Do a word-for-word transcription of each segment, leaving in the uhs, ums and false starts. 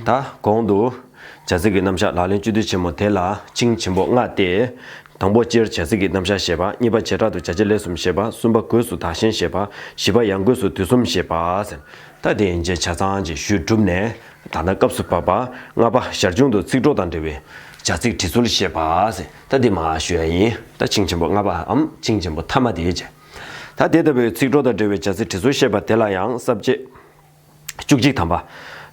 ད་གོང་དུ་བྱ་ཚིག་གི་རྣམ་གཞག་ལག་ལེན་བཅུད་བསྡུས་ཆེན་མོ་དེ་ལ་ཆིངས་ཆེན་པོ་ལྔ་སྟེ། དང་པོ་སྤྱིར་བྱ་ཚིག་གི་རྣམ་གཞག་བཤད་པ། གཉིས་པ་བྱེ་བྲག་ཏུ་བྱ་བྱེད་ལས་གསུམ་བཤད་པ། གསུམ་པ་སྒོས་སུ་བདག་གཞན་བཤད་པ། བཞི་པ་ཡང་སྒོས་སུ་དུས་གསུམ་བཤད་པ་ཟེར། ད་དེ་ཡན་ཆད་ཆ་ཚང་ཅིག་ཞུས་གྲུབ་ནས། ད་ལྟ་སྐབས་སུ་བབ་པ་ལྔ་པ་ཞར་བྱུང་དུ་ཚིག་གྲོགས་དང་འབྲེལ་བའི་བྱ་ཚིག་བྲིས་ཚུལ་བཤད་པ་ཟེར། ད་འདི་མར་ཞུ་ཡ་ཡིན། ད་ཆིངས་ཆེན་པོ་ལྔ་པའམ་ཆིངས་ཆེན་པོ་ཐ་མ་དེའི་རྗེས། ད་དེ་ལྟ་བུའི་ཚིག་གྲོགས་དང་འབྲེལ་བའི་བྱ་ཚིག་བྲིས་ཚུལ་བཤད་པ་དེ་ལ་ཡང་ས་བཅད་བཅུ་གཅིག་དང་པ།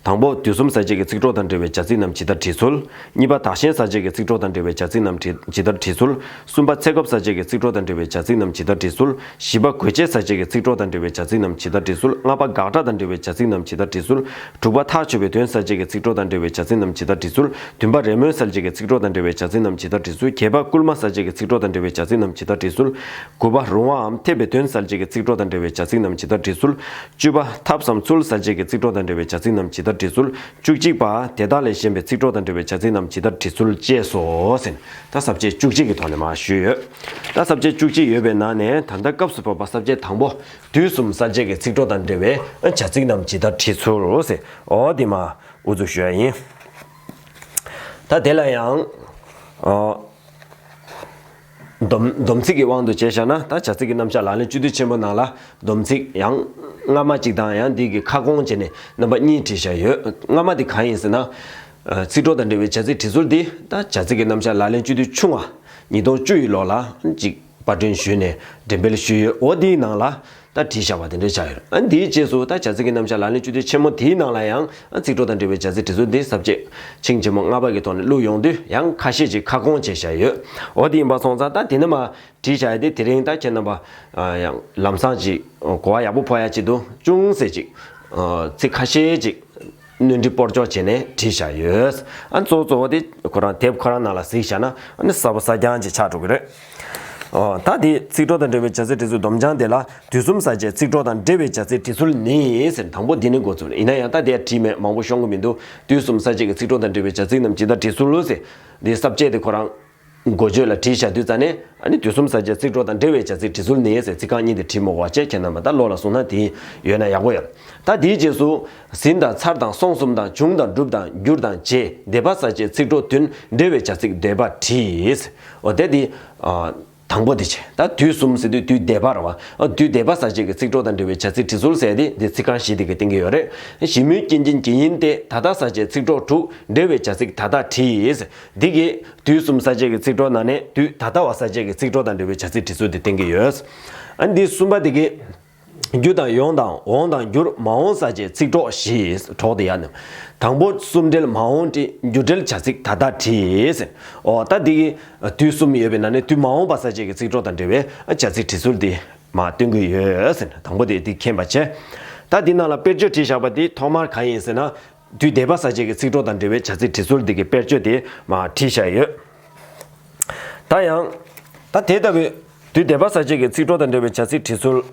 དང་པོ་དུས་གསུམ་ས་བཅད་ཀྱི་ཚིག་གྲོགས་དང་འབྲེལ་བའི་བྱ་ཚིག་རྣམས་ཇི་ལྟར་བྲིས་ཚུལ། གཉིས་པ་བདག་གཞན་ས་བཅད་ཀྱི་ཚིག་གྲོགས་དང་འབྲེལ་བའི་བྱ་ཚིག་རྣམས་ཇི་ཇི་ལྟར་བྲིས་ཚུལ། གསུམ་པ་ཚེ་སྐབས་ས་བཅད་ཀྱི་ཚིག་གྲོགས་དང་འབྲེལ་བའི་བྱ་ཚིག་རྣམས་ཇི་ལྟར་བྲིས་ཚུལ། བཞི་པ་དགོས་ཆེད་ས་བཅད་ཀྱི་ཚིག་གྲོགས་དང་འབྲེལ་བའི་བྱ་ཚིག་རྣམས་ཇི་ལྟར་བྲིས་ཚུལ། ལྔ་པ་དགག་སྒྲ་དང་འབྲེལ་བའི་བྱ་ཚིག་རྣམས་ཇི་ལྟར་བྲིས་ཚུལ། དྲུག་པ་ཐག་ཆོད་པའི་དོན་ས་བཅད་ཀྱི་ཚིག་གྲོགས་དང་འབྲེལ་བའི་བྱ་ཚིག་རྣམས་ཇི་ལྟར་བྲིས་ཚུལ། བདུན་པ་རེ་སྨོན་ས་བཅད་ཀྱི་ཚིག་གྲོགས་དང་འབྲེལ་བའི་བྱ་ཚིག་རྣམས་ཇི་ལྟར་བྲིས་ཚུལ། བརྒྱད་པ་སྐུལ་མ་ས་བཅད་ཀྱི་ཚིག་གྲོགས་དང་འབྲེལ་བའི་བྱ་ཚིག་རྣམས་ཇི་ལྟར་བྲིས་ཚུལ། དགུ་པ་རུང་བའམ་འཐེབ་པའི་དོན་ས་བཅད་ཀྱི་ཚིག་གྲོགས་དང་འབྲེལ་བའི་བྱ་ཚིག་རྣམས་ཇི་ལྟར་བྲིས་ཚུལ། བཅུ་པ་ཐབས་སམ་ཚུལ་ས་བཅད་ཀྱི་ཚིག་གྲོགས་དང་འབྲེལ་བའི་བྱ་ཚིག་རྣམས་ཇི་ལྟར་བྲིས་ཚུལ། བཅུ་གཅིག་པ་དེ་དག་ལས་གཞན་པའི་ཚིག་གྲོགས་དང་འབྲེལ་བའི་བྱ་ཚིག་རྣམས་ཇི་ལྟར་བྲིས་ཚུལ་བཅས་སོ་ཟེར། ད་ས་བཅད་བཅུ་གཅིག་གི་ཐོག་ནས་མར་ཞུས་ཡོད། ད་ས་བཅད་བཅུ་གཅིག་ཡོད་པའི་ནང་ནས་ད་ལྟ་སྐབས་སུ་བབ་པ་ས་བཅད་དང་པོ། དུས་གསུམ་ས་བཅད་ཀྱི་ཚིག་གྲོགས་དང་འབྲེལ་བའི་བྱ་ཚིག་རྣམས་ཇི་ལྟར་བྲིས་ཚུལ་ཟེར། འོ་དེ་མར་འུ་ཚུགས་ཞུ་ཡ་ཡིན། ད་དེ་ལ་ཡང་། ཨོ། སྡོམ་སྡོམ་ཚིག་གི་དབང་དུ་བྱས་བཞག་ན། ད་བྱ་ཚིག་གི་རྣམ་གཞག་ལག་ལེན་བཅུད་བསྡུས་ཆེན་མོ་ནང་ལ་སྡོམ་ཚིག་ཡང་སྔ་མ་གཅིག་དང་ཡང་འདི་གི་ཁ་སྐོང་བྱས་ནས་རྣམ་པ་གཉིས་བྲིས་བཞག་ཡོད། སྔ་མ་འདི་གང་ཡིན་ཟེར་ན། ཨ། ཚིག་གྲོགས་དང་འབྲེལ་བའི་བྱ་ཚིག་བྲིས་ཚུལ་འདི་ད་བྱ་ཚིག་གི་རྣམ་གཞག་ལག་ལེན་བཅུད་བསྡུས་ཆུང་བ་ཉིས་སྟོང་བཅུ་ཡི་ལོ་ལ་གཅིག་པར་སྐྲུན་ཞུས་ནས་འགྲེམས་སྤེལ་ཞུས་ཡོད། འོ་འདིའི་ནང་ལ། ད་བྲིས་བཞག་པ་དེ་འདྲ་ཆགས་ཡོད། ཨ། འདིའི་རྗེས་སུ་ད་བྱ་ཚིག་གི་རྣམ་གཞག་ལག་ལེན་བཅུད་བསྡུས་ཆེན་མོ་དེའི་ནང་ལ་ཡང་། ཨ། ཚིག་གྲོགས་དང་འབྲེལ་བའི་བྱ་ཚིག་བྲིས་ཚུལ་འདི་ས་བཅད་ཆིངས་ཆེན་མོ་ལྔ་པ་གི་ཐོག་ནས་བླུགས་ཡོང་དུས་ཡང་ཁ་ཤས་ཅིག་ཁ་སྐོང་བྱས་བཞག་ཡོད། འོ་དེ་ཡིན་པ་སོང་ཙང་ད་དེ་ནས་མར་བྲིས་བཞག་ཡ་དེ་དེ་རིང་ད་ཁྱེད་རྣམ་པ། ཨ། ཡང་ལམ་སང་ཅིག་གོ་བ་ཡག་པོ་ཕོག་ཡ་ཆེད་དུ་ཅུང་ཟད་ཅིག་ཨ། ཚིག་ཁ་ཤས་ཅིག་སྣོན་འཕྲི་སྤོར་སྐྱོར་བྱས་ནས་བྲིས་བཞག་ཡོད། ཨ། གཙོ་བོ་གཙོ་བོ་དེ་ཁོ་རང་དེབ་ཁོ་རང་ནང་ལ་གཟིགས་བཞག་ན། ཨ་ནི་གསར་པ་གསར་རྐྱང་ཅིག་ཆགས་འགྲོ་གི་རེད། ཨོ། ད་དེ་ཚིག་གྲོགས་དང་འབྲེལ་བའི་བྱ་ཚིག་བྲིས་ཚུལ་སྡོམ་བྱང་དེ་ལ་དུས་གསུམ་ས་བཅད་ཚིག་གྲོགས་དང་འབྲེལ་བའི་བྱ་ཚིག་བྲིས་ཚུལ་ནི་ཟེར། དང་པོ་འདི་ནས་འགོ་བཙུགས་རེད། ཡིན་ན་ཡང་ད་དེ་བྲིས་མེད། མང་པོ་ཤོང་གི་མི་འདུག་དུས་གསུམ་ས་བཅད་ཀྱི་ཚིག་གྲོགས་དང་འབྲེལ་བའི་བྱ་ཚིག་རྣམས་ཇི་ལྟར་བྲིས་ཚུལ་ཟེར། དེ་ས་བཅད་དེ་ཁོ་རང་འགོ་བརྗོད་ལ་བྲིས་བཞག་དུས་ཙ་ནས། ཨ་ནི་དུས་གསུམ་ས་བཅད་ཚིག་གྲོགས་དང་འབྲེལ་བའི་བྱ་ཚིག་བྲིས་ཚུལ་ནི་ཟེར་ཚིག་རྐང་གཉིས་དེ་བྲིས་མི་དགོས་པ་བྱས། ཁྱེད་རྣམ་པ་ད་བློ་ལ་བཟུང་ན་དེ་ཡོད་ན་ཡག་པོ་ཡོད། ད་དེའི་རྗེས་སུ་ཟིན་དང་ཚར་དང་སོང་གསུམ་དང་བྱུང་དང་འགྲུབ་དང་འགྱུར་དང་བྱེད། འདས་པ་ས་བཅད་ཚིག་གྲོགས་བདུན། འབྲེལ་བའི་བྱ་ཚིག་འདས་པ་བྲིས། འོ་དེ་དེ། ཨ། དང་པོ་དེ་བྱས། ད་དུས་གསུམ་ཟེར་དུས་དུས་འདས་པ་རེད་བ། ཨ། དུས་འདས་པ་ས་བཅད་ཀྱི་ཚིག་གྲོགས་དང་འབྲེལ་བའི་བྱ་ཚིག་བྲིས་ཚུལ་ཟེར་དེ་དེ་ཚིག་རྐང་བཞི་དེ་གིས་སྟོན་གྱི་ཡོད་རེད། ཞི་མོལ་སྐྱེ་འཇིག་གི་ཡིན་ཏེ། ད་ལྟ་ས་བཅད་ཚིག་གྲོགས་དྲུག་འབྲེལ་བའི་བྱ་ཚིག་ད་ལྟ་བྲིས། འདི་གིས་དུས་གསུམ་ས་བཅད་ཀྱི་ཚིག་གྲོགས་ནང་ནས་དུས་ད་ལྟ་བ་ས་བཅད་ཀྱི་ཚིག་གྲོགས་དང་འབྲེལ་བའི་བྱ་ཚིག་བྲིས་ཚུལ་དེ་སྟོན་གྱི་ཡོད། ཨ། འདི་གསུམ་པ་དེ་གིས། རྒྱུ་དང་ཡོངས་དང་འོངས་དང་འགྱུར། མ་འོངས་ས་བཅད་ཚིག་གྲོགས་བཞི། གྲོགས་དེ་ཡང་ནི། དང་པོ་གསུམ་འབྲེལ་མ་འོངས་བྲིས། འགྱུར་འབྲེལ་བྱ་ཚིག་ད་ལྟ་བྲིས། འོ་ད་འདི་གི་དུས་གསུམ་ཡོད་པའི་ནང་ནས་དུས་མ་འོངས་པ་ས་བཅད་ཀྱི་ཚིག་གྲོགས་དང་འབྲེལ་བའི་བྱ་ཚིག་བྲིས་ཚུལ་དེ་མར་སྟོན་གྱི་ཡོད། དང་པོ་དེ་འདི་མཁྱེན་པ་བྱས། ད་འདི་ནང་ལ་དཔེར་བརྗོད་བྲིས་བཞག་པ་འདི་ཐོག་མར་གང་ཡིན་ཟེར་ན། དུས་འདས་པ་ས་བཅད་ཀྱི་ཚིག་གྲོགས་དང་འབྲེལ་བའི་བྱ་ཚིག་བྲིས་ཚུལ་འདི་གི་དཔེར་བརྗོད་དེ་མར་བྲིས་བཞག་ཡོད། ད་ཡང་། ད་དེ་ལྟ་བུའི་དུས་འདས་པ་ས་བཅད་ཀྱི་ཚིག་གྲོགས་དང་འབྲེལ་བའི་བྱ་ཚིག་བྲིས་ཚུལ།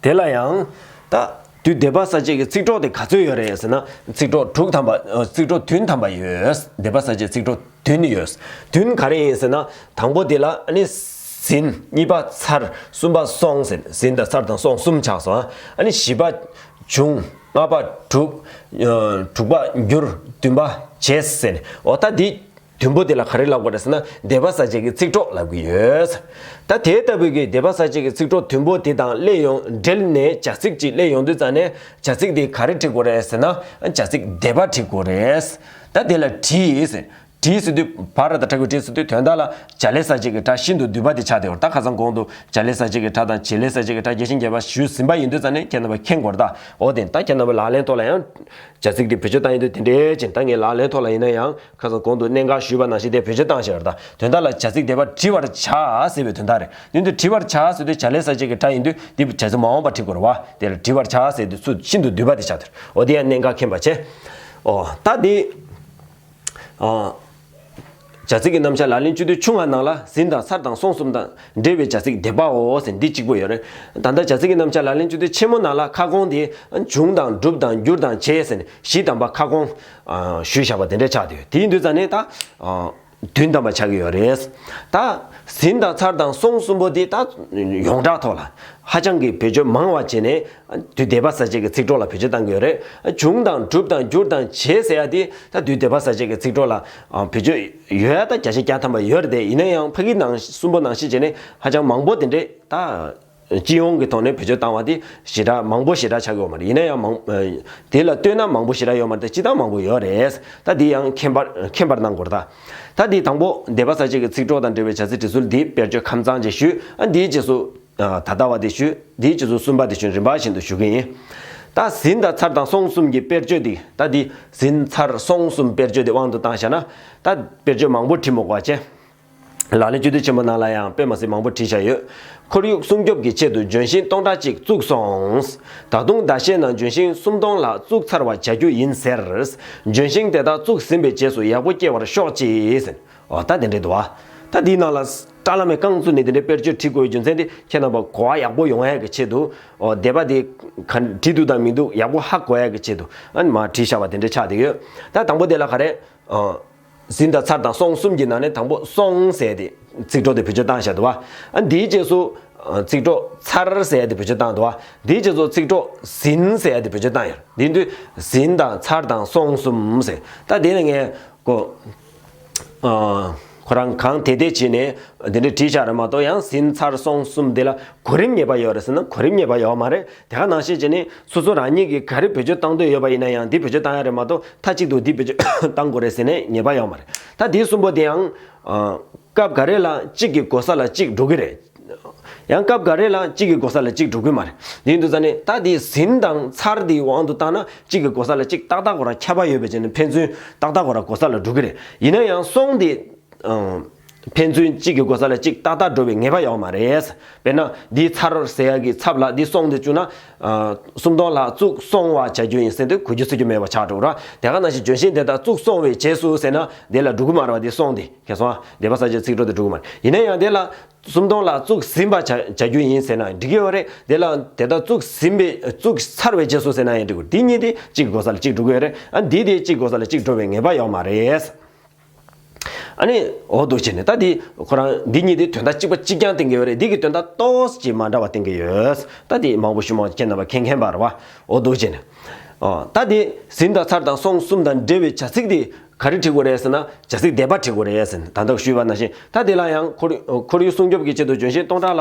དེ་ལ་ཡང་། ད་དུས་འདས་པ་ས་བཅད་ཀྱི་ཚིག་གྲོགས་དེ་ག་ཚོད་ཡོད་རེད་ཟེར་ན། ཚིག་གྲོགས་དྲུག་ཐམ་པ། ཨ། ཚིག་གྲོགས་བདུན་ཐམ་པ་ཡོད། འདས་པ་ས་བཅད་ཚིག་གྲོགས་བདུན་ཡོད། བདུན་ག་རེ་ཡིན་ཟེར་ན། དང་པོ་དེ་ལ་ཨ་ནི་ཟིན། གཉིས་པ་ཚར། གསུམ་པ་སོང་ཟེར། ཟིན་དང་ཚར་དང་སོང་གསུམ་ཆགས་སོང་། ཨ་ནི་བཞི་པ་བྱུང་། ལྔ་པ་གྲུབ། ཨ། དྲུག་པ་འགྱུར། བདུན་པ་བྱེད་ཟེར་ནས། འོ་ད་འདི་བདུན་པོ་དེ་ལ་ག་རེ་ལབ་དགོས་རེད་ཟེར་ན། འདས་པ་ས་བཅད་ཀྱི་ཚིག་གྲོགས་ལབ་ཀྱི་ཡོད། ད་དེ་ལྟ་བུའི་གི་འདས་པ་ས་བཅད་ཀྱི་ཚིག་གྲོགས་བདུན་པོ་དེ་དང་སླེབས་ཡོང་འབྲེལ་ནས་བྱ་ཚིག་ཅིག་སླེབས་ཡོང་དུས་ཙ་ནས་བྱ་ཚིག་དེ་ག་རེ་བྲི་དགོས་རེད་ཟེར་ན། བྱ་ཚིག་འདས་པ་བྲི་དགོས་རེད། ད་དེ་ལ་བྲིས་ཟེར། བྲིས་ཟེར་དུས་བ་ར་ད་བྲག་གི་བྲིས་ཟེར་དུས་དོན་དག་ལ་བྱ་ལས་ས་བཅད་ཀྱི་སྒྲ་ཤིན་ཏུ་བསྡུས་པ་དེ་ཆགས་བསྡད་ཡོད་རེད། ད་ཁ་སང་གོང་དུ་བྱ་ལས་ས་བཅད་ཀྱི་སྒྲ་དང་བྱེད་ལས་ས་བཅད་ཀྱི་སྒྲ་རྒྱས་ཤིང་རྒྱས་པ་ཞུས་ཟིན་པ་ཡིན་དུས་ཙ་ནས་ཁྱེད་རྣམ་པ་མཁྱེན་དགོས་རེད་ད། འོ་དེ་ད་ཁྱེད་རྣམ་པ་ལག་ལེན་ཐོག་ལ་ཡང་བྱ་ཚིག་དེ་བེད་སྤྱོད་བཏང་ཡོང་དུས་དེ་འདྲའི་ཅིག་ད་ངས་ལག་ལེན་ཐོག་ལ་ཡིན་ན་ཡང་ཁ་སང་གོང་དུ་གནད་འགག་ཞུས་པ་ནང་བཞིན་དེ་བེད་སྤྱོད་བཏང་བཞག་ཡོད་རེད་ད། དོན་དག་ལ་བྱ་ཚིག་འདས་པ་བྲི་བར་བྱ་ཟེར་བའི་དོན་དག་རེད། དེ་དུས་བྲི་བར་བྱ་ཟེར་དུས་བྱ་ལས་ས་བཅད་ཀྱི་སྒྲ་ཡིན་དུས་དེ་བྱ་ཚིག་མ་འོངས་པ་བྲི་དགོས་རེད་བ། དེ་ལ་བྲི་བར་བྱ་ཟེར་དུས་ཚུལ་ཤིན་ཏུ་བསྡུས་པ་དེ་ཆགས་ཐལ། འོ་དེ་ཡང་གནད་འགག་མཁྱེན་པ་བྱས། འོ་ད་དེ། ཨ། བྱ་ཚིག་གི་རྣམ་གཞག་ལག་ལེན་བཅུ་དོན་ཆུང་ང་ནང་ལ་ཟིན་དང་ཚར་དང་སོང་གསུམ་དང་འབྲེལ་བའི་བྱ་ཚིག་འདས་པའོ་ཟེར་འདི་གཅིག་པོ་ཡོད་རེད། ད་ལྟ་བྱ་ཚིག་གི་རྣམ་གཞག་ལག་ལེན་བཅུ་དོན་ཆེན་མོ་ནང་ལ་ཁ་སྐོང་དེ་བྱུང་དང་འགྲུབ་དང་འགྱུར་དང་བྱེད་ཟེར་ནས་བཞི་དང་པོ་ཁ་སྐོང་། ཨ། ཞུས་བཞག་པ་དེ་འདྲ་ཆགས་བསྡད་ཡོད། དེ་ཡིན་དུས་ཙ་ནས་ད། ཨ། དོན་དམ་པ་ཆགས་ཀྱི་ཡོད་རེད། ད་ཟིན་དང་ཚར་དང་སོང་གསུམ་པོ་འདི་ད་ཡོངས་གྲགས་ཐོག་ལ་ཧ་ཅང་གི་བེད་སྤྱོད་མང་བ་བྱས་ནས་དུས་འདས་པ་ཟ་བྱེད་ཀྱི་ཚིག་གྲོགས་ལ་བེད་སྤྱོད་བཏང་གི་ཡོད་རེད། བྱུང་དང་གྲུབ་དང་འགྱུར་དང་བྱེད་ཟེར་ཡ་དེ་ད་དུས་འདས་པ་ཟ་བྱེད་ཀྱི་ཚིག་གྲོགས་ལ་ཨ་བེད་སྤྱོད་ཡོད་ཡ་ད་བརྒྱ་ཆ་བརྒྱ་ཐམ་པ་ཡོད་རེད་དེ། ཡིན་ན་ཡང་ཕ་གི་ནང་གསུམ་པོ་ནང་བཞིན་བྱས་ནས་ཧ་ཅང་མང་པོ་དེ་འདྲས་ད་སྤྱི་ཡོངས་ཀྱི་ཐོག་ནས་བེད་སྤྱོད་བཏང་བ་དེ་ཞེ་དྲག་མང་པོ་ཞེ་དྲག་ཆགས་ཀྱི་ཡོད་མ་རེད། ཡིན་ན་ཡང་མང་དེ་ལ་ལྟོས་ན་མང་པོ་ཞེ་དྲག་ཡོད་མ་རེད་དེ། སྤྱིར་བཏང་མང་པོ་ཡོད་རེད། ད་དེ་ཡང་མཁྱེན་པར་མཁྱེན་པར་གནང་དགོས་རེད། ད་ད་དེ་དང་པོ་འདས་པ་ཟ་བྱེད་ཀྱི་ཚིག་གྲོགས་དང་འབྲེལ་བའི་བྱ་ཚིག་འབྲི་ཚུལ་འདི་དཔེར་བརྗོད་ཁམས་གཙང་ཅིག་ཞུས། ཨ་འདིའི་རྗེས་སུ་ད་ལྟ་བ་དེ་ཞུས། འདིའི་རྗེས་སུ་གསུམ་པ་དེ་ཞུས། རིམ་པ་བཞིན་དུ་ཞུ་གི་ཡིན། ད་ཟིན་དང་ཚར་དང་སོང་གསུམ་གྱི་དཔེར་བརྗོད་འདི། ད་འདི་ཟིན་ཚར་སོང་གསུམ་དཔེར་བརྗོད་འདི་དབང་དུ་བཏང་བཞག་ན། ད་དཔེར་བརྗོད་མང་པོ་བྲིས་མི་དགོས་པ་བྱས། ལག་ལེན་སྤྱོད་བདེ་ཆེན་པོ་ནང་ལ་ཡང་དཔེ་མ་སྲིད་མང་པོ་བྲིས་བཞག་ཡོད། ཁོར་ཡུག་སྲུང་སྐྱོབ་ཀྱི་ཆེད་དུ་ལྗོན་ཤིང་སྟོང་ཕྲག་གཅིག་བཙུགས་སོང་། ད་དུང་ཟླ་ཤས་ནང་ལྗོན་ཤིང་སུམ་སྟོང་ལྷག་བཙུགས་ཚར་བ་བྱ་རྒྱུ་ཡིན་ཟེར། ལྗོན་ཤིང་དེ་དག་བཙུགས་ཟིན་པའི་རྗེས་སུ་ཡག་པོ་སྐྱེ་བར་ཤོག་ཅེས་ཟེར། འོ་ད་དེ་འདྲས་འདུག་བ། ད་འདིའི་ནང་ལ་བཀྲ་ལམ་མེ་རྐང་བཙུགས་ནས་དེ་འདྲའི་དཔེར་བརྗོད་བྲིས་དགོས་པའི་རྒྱུ་མཚན་དེ་ཁྱེད་རྣམ་པ་གོ་བ་ཡག་པོ་ཡོང་ཡག་གི་ཆེད་དུ། འོ་འདས་པ་དེ་ག་འབྲི་འདུག་དང་མི་འདུག་ཡག་པོ་ཧ་གོ་ཡག་གི་ཆེད་དུ་ཨ་ནི་མར་བྲིས་བཞག་པ་དེ་འདྲ་ཆགས་བསྡད་ཡོད། ད་དང་པོ་དེ་ལ་ག་རེ། ཟིན་དང་ཚར་དང་སོང་གསུམ་གྱི་ནང་ནས་དང་པོ་སོང་ཟེར་ཏེ་ཚིག་གྲོགས་དེ་བེད་སྤྱོད་བཏང་བཞག་འདུག་བ། ཨ་འདིའི་རྗེས་སུ་ཚིག་གྲོགས་ཚར་ཟེར་ཏེ་བེད་སྤྱོད་བཏང་འདུག་བ། འདིའི་རྗེས་སུ་ཚིག་གྲོགས་ཟིན་ཟེར་ཏེ་བེད་སྤྱོད་བཏང་ཡོད། འདི་དུས་ཟིན་དང་ཚར་དང་སོང་གསུམ་ཟེར། ད་དེ་ནས་ངས་ཀོ། ཁོ་རང་གང་དེ་དེ་བྱས་ནས་འདི་འདྲ་བྲིས་བཞག་རེད་མ་གཏོགས། ཡང་ཟིན་ཚར་སོང་གསུམ་འདི་ལ་གོ་རིམ་ངེས་པ་ཡོད་རེད་ཟེར་ན་གོ་རིམ་ངེས་པ་ཡོད་མ་རེད། དེ་ག་ནང་བཞིན་བྱས་ནས་སོ་སོ་རང་ཉིད་ཀྱིས་ག་རེ་བེད་སྤྱོད་བཏང་འདོད་ཡོད་པ་ཡིན་ན་ཡང་འདི་བེད་སྤྱོད་བཏང་ཡ་རེད་མ་གཏོགས་མཐའ་གཅིག་ཏུ་འདི་བེད་སྤྱོད་བཏང་དགོས་རེད་ཟེར་ནས་ངེས་པ་ཡོད་མ་རེད། ད་འདི་གསུམ་པོ་དེ་ཡང་སྐབས་ག་རེ་ལ་གཅིག་གི་གོ་ས་ལ་གཅིག་འགྲོ་གི་རེད། ཡང་སྐབས་ག་རེ་ལ་གཅིག་གི་གོ་ས་ལ་གཅིག་འགྲོ་གི་མ་རེད། དེ་ཡིན་དུས་ཙང་ནས་ད་འདི་ཟིན་དང་ཚར་འདི་དབང་དུ་བཏང་ན་གཅིག་གི་གོ་ས་ལ་གཅིག་ཏག་ཏག་ཁོ་རང་ཁྱབ་པ་ཡོད་པའི་ཆ་ནས་ཕན་ཚུན་ཏག་ཏག་ཁོ་རང་གོ་ས་ལ་འགྲོ་གི་རེད། ཡིན་ན་ཡང་སོང་འདི། ཕན་ཚུན་གཅིག་གི་གོ་ས་ལ་གཅིག་ཏག་ཏག་འགྲོ་བའི་ངེས་པ་ཡོད་མ་རེད། དཔེར་ན་འདི་ཚར་ཟེར་ཡ་གི་ཚབ་ལ་འདི་སོང་འདི་བཅུག་ན། སུམ་སྟོང་ལྷག་བཙུགས་སོང་བ་བྱ་རྒྱུ་ཡིན་ཟེར་དུས་གོ་རྒྱུ་ཚོད་རྒྱུ་མེད་པ་ཆགས་འགྲོ་ར། དེ་ག་ནང་བཞིན་ལྗོན་ཤིང་དེ་དག་བཙུགས་སོང་བའི་རྗེས་སུ་ཟེར་ན་དེ་ལ་འགྲོ་གི་མ་རེད་བ། འདི་སོང་འདི་ཁྱེད་སོང་ཨ་འདས་པ་ས་ཆ་ཚིག་གྲོགས་དེ་འགྲོ་གི་མ་རེད། ཡིན་ན་ཡང་དེ་ལ། སུམ་སྟོང་ལྷག་བཙུགས་ཟིན་པ་བྱ་བྱ་རྒྱུ་ཡིན་ཟེར་ན་འགྲིག་གི་ཡོད་རེད། དེ་ལ་དེ་དག་བཙུགས་ཟིན་པའི་བཙུགས་ཚར་བའི་རྗེས་སུ་ཟེར་ན་ཡང་འགྲིག་གི་རེད། འདི་གཉིས་དེ་གཅིག་གི་གོ་ས་ལ་གཅིག་འགྲོ་གི་ཡོད་རེད། ཨ་འདི་དེ་གཅིག་གི་གོ་ས་ལ་གཅིག་འགྲོ་བའི་ངེས་པ་ཡོད་མ་རེད། ཨ་ནི་འོ་འདུག་བྱས་ནས་ད་འདི་ཁོ་རང་འདི་གཉིས་དེ་དོན་དག་གཅིག་པ་གཅིག་རྐྱང་བསྟན་གི་ཡོད་རེད། འདི་གི་དོན་དག་ཏོག་ཙམ་མ་འདྲ་བ་བསྟན་གི་ཡོད། ད་འདི་མང་པོ་ཞུ་མང་ཁྱེད་རྣམ་པ་མཁྱེན་མཁྱེན་པ་རེད་བ། འོ་འདུག་བྱས་ནས། ཨ་ད་འདི་ཟིན་དང་ཚར་དང་སོང་གསུམ་དང་འབྲེལ་བའི་བྱ་ཚིག་འདི་ག་རེ་བྲིས་དགོས་རེད་ཟེར་ན་བྱ་ཚིག་འདས་པ་བྲིས་དགོས་རེད་ཟེར་ནས་ད་ལྟ་ཞུས་པ་ནང་བཞིན། ད་འདི་ལ་ཡང་ཁོར་ཁོར་ཡུག་སྲུང་སྐྱོབ་ཀྱི་ཆེད་དུ་ལྗོན་ཤིང་སྟོང་ཕྲག་ལ་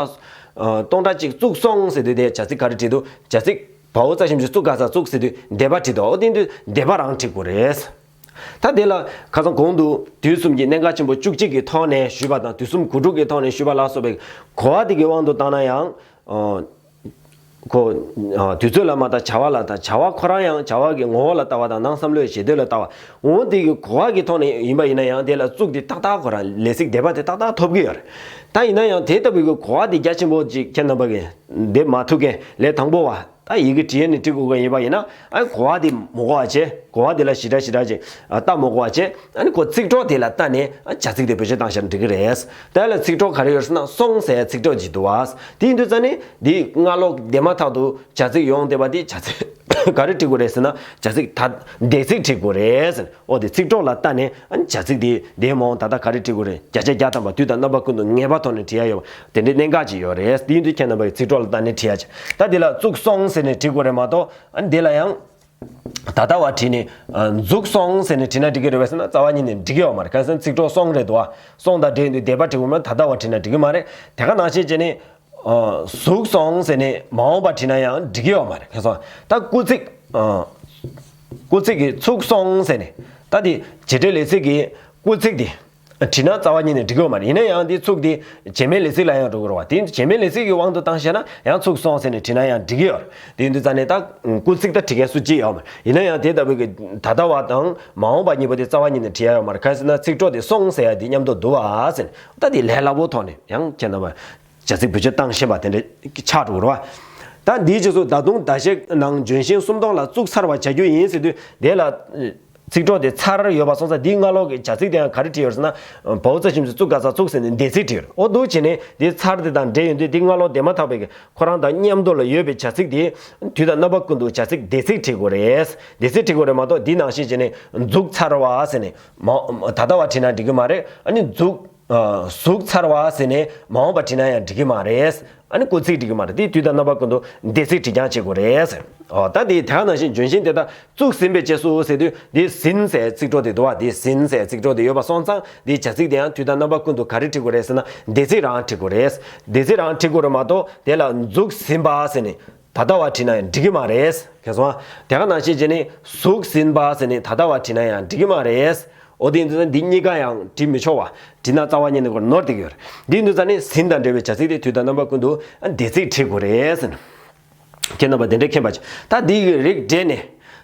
སྟོང་ཕྲག་གཅིག་བཙུགས་སོང་ཟེར་དུས་དེ་བྱ་ཚིག་ག་རེ་བྲིས་འདུག་བྱ་ཚིག་བའོ་རྩ་ཞབས་ཀྱུ་བཙུགས་ག་ས་བཙུགས་ཟེར་དུས་འདས་པ་བྲིས་འདུག་འོ་དེ་དུས་འདས་པ་རང་བྲིས་དགོས་རེད། ད་དེ་ལ་ཁ་སང་གོང་དུ་དུས་གསུམ་གྱི་གནད་འགག་ཆེན་པོ་བཅུ་གཅིག་གི་ཐོག་ནས་ཞུས་པ་དང་དུས་གསུམ་དགུ་ཕྲུགས་ཀྱི་ཐོག་ནས་ཞུས་པ་ལ་སོགས་པའི་གོ་བ་དེ་གི་དབང་དུ་བཏང་ན་ཡང་། ཁོ། དུས་ཚོད་ལ་མ་ལྟ་བྱ་བ་ལ་ལྟ། བྱ་བ་ཁོ་རང་ཡང་བྱ་བ་གི་ངོ་བོ་ལ་ལྟ་བ་དང་ནང་བསམ་བློའི་ཞེ་འདོད་ལ་ལྟ་བ། འོ་དེ་གི་གོ་བ་གི་ཐོག་ནས་ཡིན་པ་ཡིན་ན་ཡང་དེ་ལ་བཙུགས་དེ་ཏག་ཏག་ཁོ་རང་ལས་ཚིག་འདས་པ་དེ་ཏག་ཏག་ཐོབ་ཀྱི་ཡོད་རེད། ད་ཡིན་ན་ཡང་དེ་ལྟ་བུའི་གི་གོ་བ་དེ་རྒྱ་ཆེན་པོ་ཅིག་ཁྱེད་རྣམ་པ་གི་འདེབས་མ་ཐུབ་མཁན་ལས་དང་པོ་བ། ད་ཡི་གེ་བྲིས་ནས་བྲིས་དགོས་མཁན་ཡིན་པ་ཡིན་ན་ཨ་གོ་བ་དེ་མ་གོ་བ་བྱས། གོ་བ་དེ་ལ་ཞེ་དྲག་ཞེ་དྲག་ཅིག་ལྟ་མ་གོ་བ་བྱས། ཨ་ནི་ཁོ་ཚིག་གྲོགས་དེ་ལ་ལྟ་ནས་ཨ་བྱ་ཚིག་དེ་བེད་སྤྱོད་བཏང་བཞག་ན་འགྲིག་གི་རེད། དེ་ལ་ཚིག་གྲོགས་ག་རེ་ཡོད་ཟེར་ན་སོང་ཟེར་ཚིག་གྲོགས་ཅིག་འདུག་བ། དེ་ཡིན་དུས་ཙང་ནི་འདི་སྔ་ལོགས་འདས་མ་ཐག་ཏུ་བྱ་ཚིག་ཡོང་བསྡད་པ་འདི་བྱ་ཚིག་ག་རེ་བྲིས་དགོས་རེད་ཟེར་ན་བྱ་ཚིག་ད་འདས་ཚིག་བྲིས་དགོས་རེད་ཟེར། འོ་དེ་ཚིག་གྲོགས་ལ་ལྟ་ནས་ཨ་ནི་བྱ་ཚིག་དེ་འདས་མ་འོངས་ད་ལྟ་ག་རེ་བྲིས་དགོས་རེད། བརྒྱ་ཆ་བརྒྱ་ཐམ་པ་དུས་དང་རྣམ་པ་ཀུན་ཏུ་ངེས་པ་ཐོག་ནས་བྲིས་ཡ་ཡོད་པ་དེ་འདྲའི་གནད་འགག་ཅིག་ཡོད་རེད། དེ་ཡིན་དུས་ཁྱེད་རྣམ་པ་ཡི་ཚིག་གྲོགས་ལ་ལྟ་ནས་བྲིས་ཡ་ཅིག་ད་དེ་ལ་བཙུགས་སོང་ཟེར་ནས་བྲིས་དགོས་རེད་མ་གཏོགས་ཨ་ནི་དེ་ལ་ཡང་། ད་ལྟ་བ་བྲིས་ནས་ཨ་འཛུགས་སོང་ཟེར་ནས་བྲིས་ན་འགྲིག་གི་རེད་པས་ཟེར་ན་རྩ་བ་ཉིད་ནས་འགྲིག་གི་ཡོད་མ་རེད། གང་ཟེར་ན་ཚིག་གྲོགས་སོང་རེད་འདུག་བ། སོང་དང་འབྲེལ་དུས་འདས་པ་བྲིས་དགོས་མ་ད་ལྟ་བ་བྲིས་ན་འགྲིག་གི་མ་རེད། དེ་ག་ནང་བཞིན་བྱས་ནས་ཨ་ཟུག་སོང་ཟེར་ནས་མ་འོངས་པ་བྲིས་ན་ཡང་འགྲིག་གི་ཡོད་མ་རེད། གང་སོང་ད་སྐུལ་ཚིག་ཨ་སྐུལ་ཚིག་གི་ཚུགས་སོང་ཟེར་ནས་ད་དེ་བྱེད་འབྲེལ་ལས་ཚིག་གི་སྐུལ་ཚིག་དེ། བྲིས་ན་རྩ་བ་ཉིད་ནས་འགྲིག་གི་ཡོད་མ་རེད། ཡིན་ན་ཡང་འདི་ཚུགས་འདི་བྱེད་མེད་ལས་ཚིག་ལ་ཡང་འགྲོ་གི་རེད་བ། དེ་བྱེད་མེད་ལས་ཚིག་གི་དབང་དུ་བཏང་བཤད་ན་ཡང་ཚུགས་སོང་ཟེར་ནས་བྲིས་ན་ཡང་འགྲིག་གི་ཡོད་རེད། དེ་ཡིན་དུས་ཙང་ནས་ད་སྐུལ་ཚིག་ད་བྲིས་མཁན་སུ་གཅིག་ཡོད་མ་རེད། ཡིན་ན་ཡང་དེ་ལྟ་བུའི་གི་ད་ལྟ་བ་དང་མ་འོངས་པ་གཉིས་པོ་དེ་རྩ་བ་ཉིད་ནས་བྲིས་ཡ་ཡོད་མ་རེད། གང་ཟེར་ན་ཚིག་གྲོགས་དེ་སོང་ཟེར་ཡ་དེ་མཉམ་དུ་འདུག་བ་ཟེར་ནས་ད་དེ་ལས་སླ་པོ་ཐོག་ནས་ཡང་ཁྱེད་རྣམ་པ་བྱ་ཚིག་བེད་སྤྱོད་བཏང་ཤེས་པ་དེ་འདྲ་ཆགས་འགྲོ་གི་རེད་བ། ད་འདིའི་རྗེས་སུ་ད་དུང་ཟླ་ཤས་ནང་ལྗོན་ཤིང་སུམ་སྟོང་ལ་བཙུགས་ཚར་བ་བྱ་རྒྱུ་ཡིན་ཟེར་དུས་དེ་ལ། ཚིག་གྲོགས་དེ་ཚར་ཡོད་པ་སོང་ཙང་འདིའི་སྔ་ལོགས་ཀྱི་བྱ་ཚིག་དེ་ཡང་ག་རེ་བྲིས་ཡོད་ཟེར་ན། བའོ་ཙ་ཞབས་ཀྱུ་ཙུ་ག་ས་ཙུག་ཟེར་ནས་འདས་ཚིག་བྲིས་ཡོད། འོ་འདུག་བྱས་ནས་འདི་ཚར་དེ་དང་འབྲེལ་ཡོད་དུས་འདི་སྔ་ལོགས་འདས་མ་ཐག་པའི་གི་ཁོ་རང་དང་མཉམ་དུ་ལ་ཡོད་པའི་བྱ་ཚིག་དེ་དུས་དང་རྣམ་པ་ཀུན་ཏུ་བྱ་ཚིག་འདས་ཚིག་བྲིས་དགོས་རེད། འདས་ཚིག་བྲིས་དགོས་རེད་མ་གཏོགས་འདི་ནང་བཞིན་བྱས་ནས་འཛུགས་ཚར་བ་ཟེར་ནས་མ་ད་ལྟ་བ་བྲིས་ན་འགྲིག་གི་མ་རེད། ཨ་ནི་འཛུགས་ཨ་ཟུག་ཚར་བ་ཟེར་ནས་མ་འོངས་པ་བྲིས་ན་ཡང་འགྲིག་གི་མ་རེད། ཨ་ནི་སྐུལ་ཚིག་འགྲིག་གི་མ་རེད། དེ་དུས་དང་རྣམ་པ་ཀུན་ཏུ་འདས་ཚིག་བྲིས་རྐྱང་བྱེད་དགོས་རེད། ཨོ་ད་དེ་དེ་ག་ནང་བཞིན་ལྗོན་ཤིང་དེ་དག་བཙུགས་ཟིན་པའི་རྗེས་སུ་ཟེར་དུས་འདི་ཟིན་ཟེར་ཚིག་གྲོགས་དེ་འདུག་བ། འདི་ཟིན་ཟེར་ཚིག་གྲོགས་དེ་ཡོད་པ་སོང་ཙང་འདིའི་བྱ་ཚིག་དེ་ཡང་དུས་དང་རྣམ་པ་ཀུན་ཏུ་ག་རེ་བྲིས་དགོས་རེད་ཟེར་ན་འདས་ཚིག་རང་བྲིས་དགོས་རེད། འདས་ཚིག་རང་བྲིས་དགོས་རེད་མ་གཏོགས་དེ་ལ་འཛུགས་ཟིན་པ་ཟེར་ནས་ད་ལྟ་བ་བྲིས་ན་ཡང་འགྲིག་གི་མ་རེད། མཁྱེན་སོང་ང་། དེ་ག་ནང་བཞིན་བྱས་ནས་ཟུག་ཟིན་པ་ཟེར་ནས་ད་ལྟ་བ་བྲིས་ན་ཡང་འགྲིག་གི་མ་རེད། འོ་དེ་ཡིན་དུས་འདི་གཉིས་ཀ་ཡང་བྲིས་མི་ཆོག་བ། བྲིས་ན་རྩ་བ་ཉིད་ནས་ཁོ་ནོར་བསྡད་ཀྱི་ཡོད་རེད། འདི་ཡིན་དུས་ཙ་ནས་ཟིན་དང་འབྲེལ་བའི་བྱ་ཚིག་དེ་དུས་དང་རྣམ་པ་ཀུན་ཏུ་འདས་ཚིག་བྲིས་དགོས་རེད་ཟེར་ན། ཁྱེད་རྣམ་པ་དེ་འདྲའི་མཁྱེན་པ་ཅིག་ད་འདི་གི་རིགས་བསྒྲེས་ནས།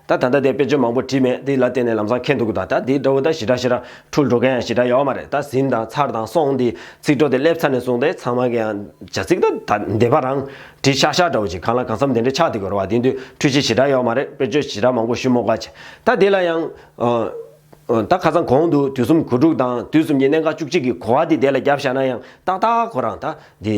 ད་ད་ལྟ་དེ་དཔེ་བརྗོད་མང་པོ་བྲིས་མེད། འདི་ལ་བརྟེན་ནས་ལམ་སང་མཁྱེན་ཐུབ་ཀྱི་འདུག་ད་ད་འདི་འདྲ་བོ་ད་ཞེ་དྲག་ཞེ་དྲག་འཁྲུལ་འགྲོ་མཁན་ཡང་ཞེ་དྲག་ཡོད་མ་རེད། ད་ཟིན་དང་ཚར་དང་སོང་འདི་ཚིག་གྲོགས་དེ་སླེབས་ཚར་ནས་བཟུང་སྟེ་ཚང་མ་གི་ཡང་བྱ་ཚིག་ད་ད་འདས་པ་རང་བྲིས་ཤག་ཤག་འདྲ་བོ་ཅིག་གང་ལ་གང་འཚམ་དེ་འདྲ་ཆགས་བསྡད་ཀྱི་ཡོད་རེད་བ། དེ་དུས་འཁྲུལ་གཞི་ཞེ་དྲག་ཡོད་མ་རེད། དཔེ་བརྗོད་ཞེ་དྲག་མང་པོ་ཞུ་མི་དགོས་པ་ཅིག་ད་དེ་ལ་ཡང་། ད་ཁ་སང་གོང་དུ་དུས་གསུམ་དགུ་ཕྲུགས་དང་དུས་གསུམ་གྱི་གནད་འགག་བཅུ་གཅིག་གི་གོ་བ་འདི་དེ་ལ་བརྒྱབ་བཞག་ན་ཡང་ཏག་ཏག་ཁོ་རང་ད་འདི་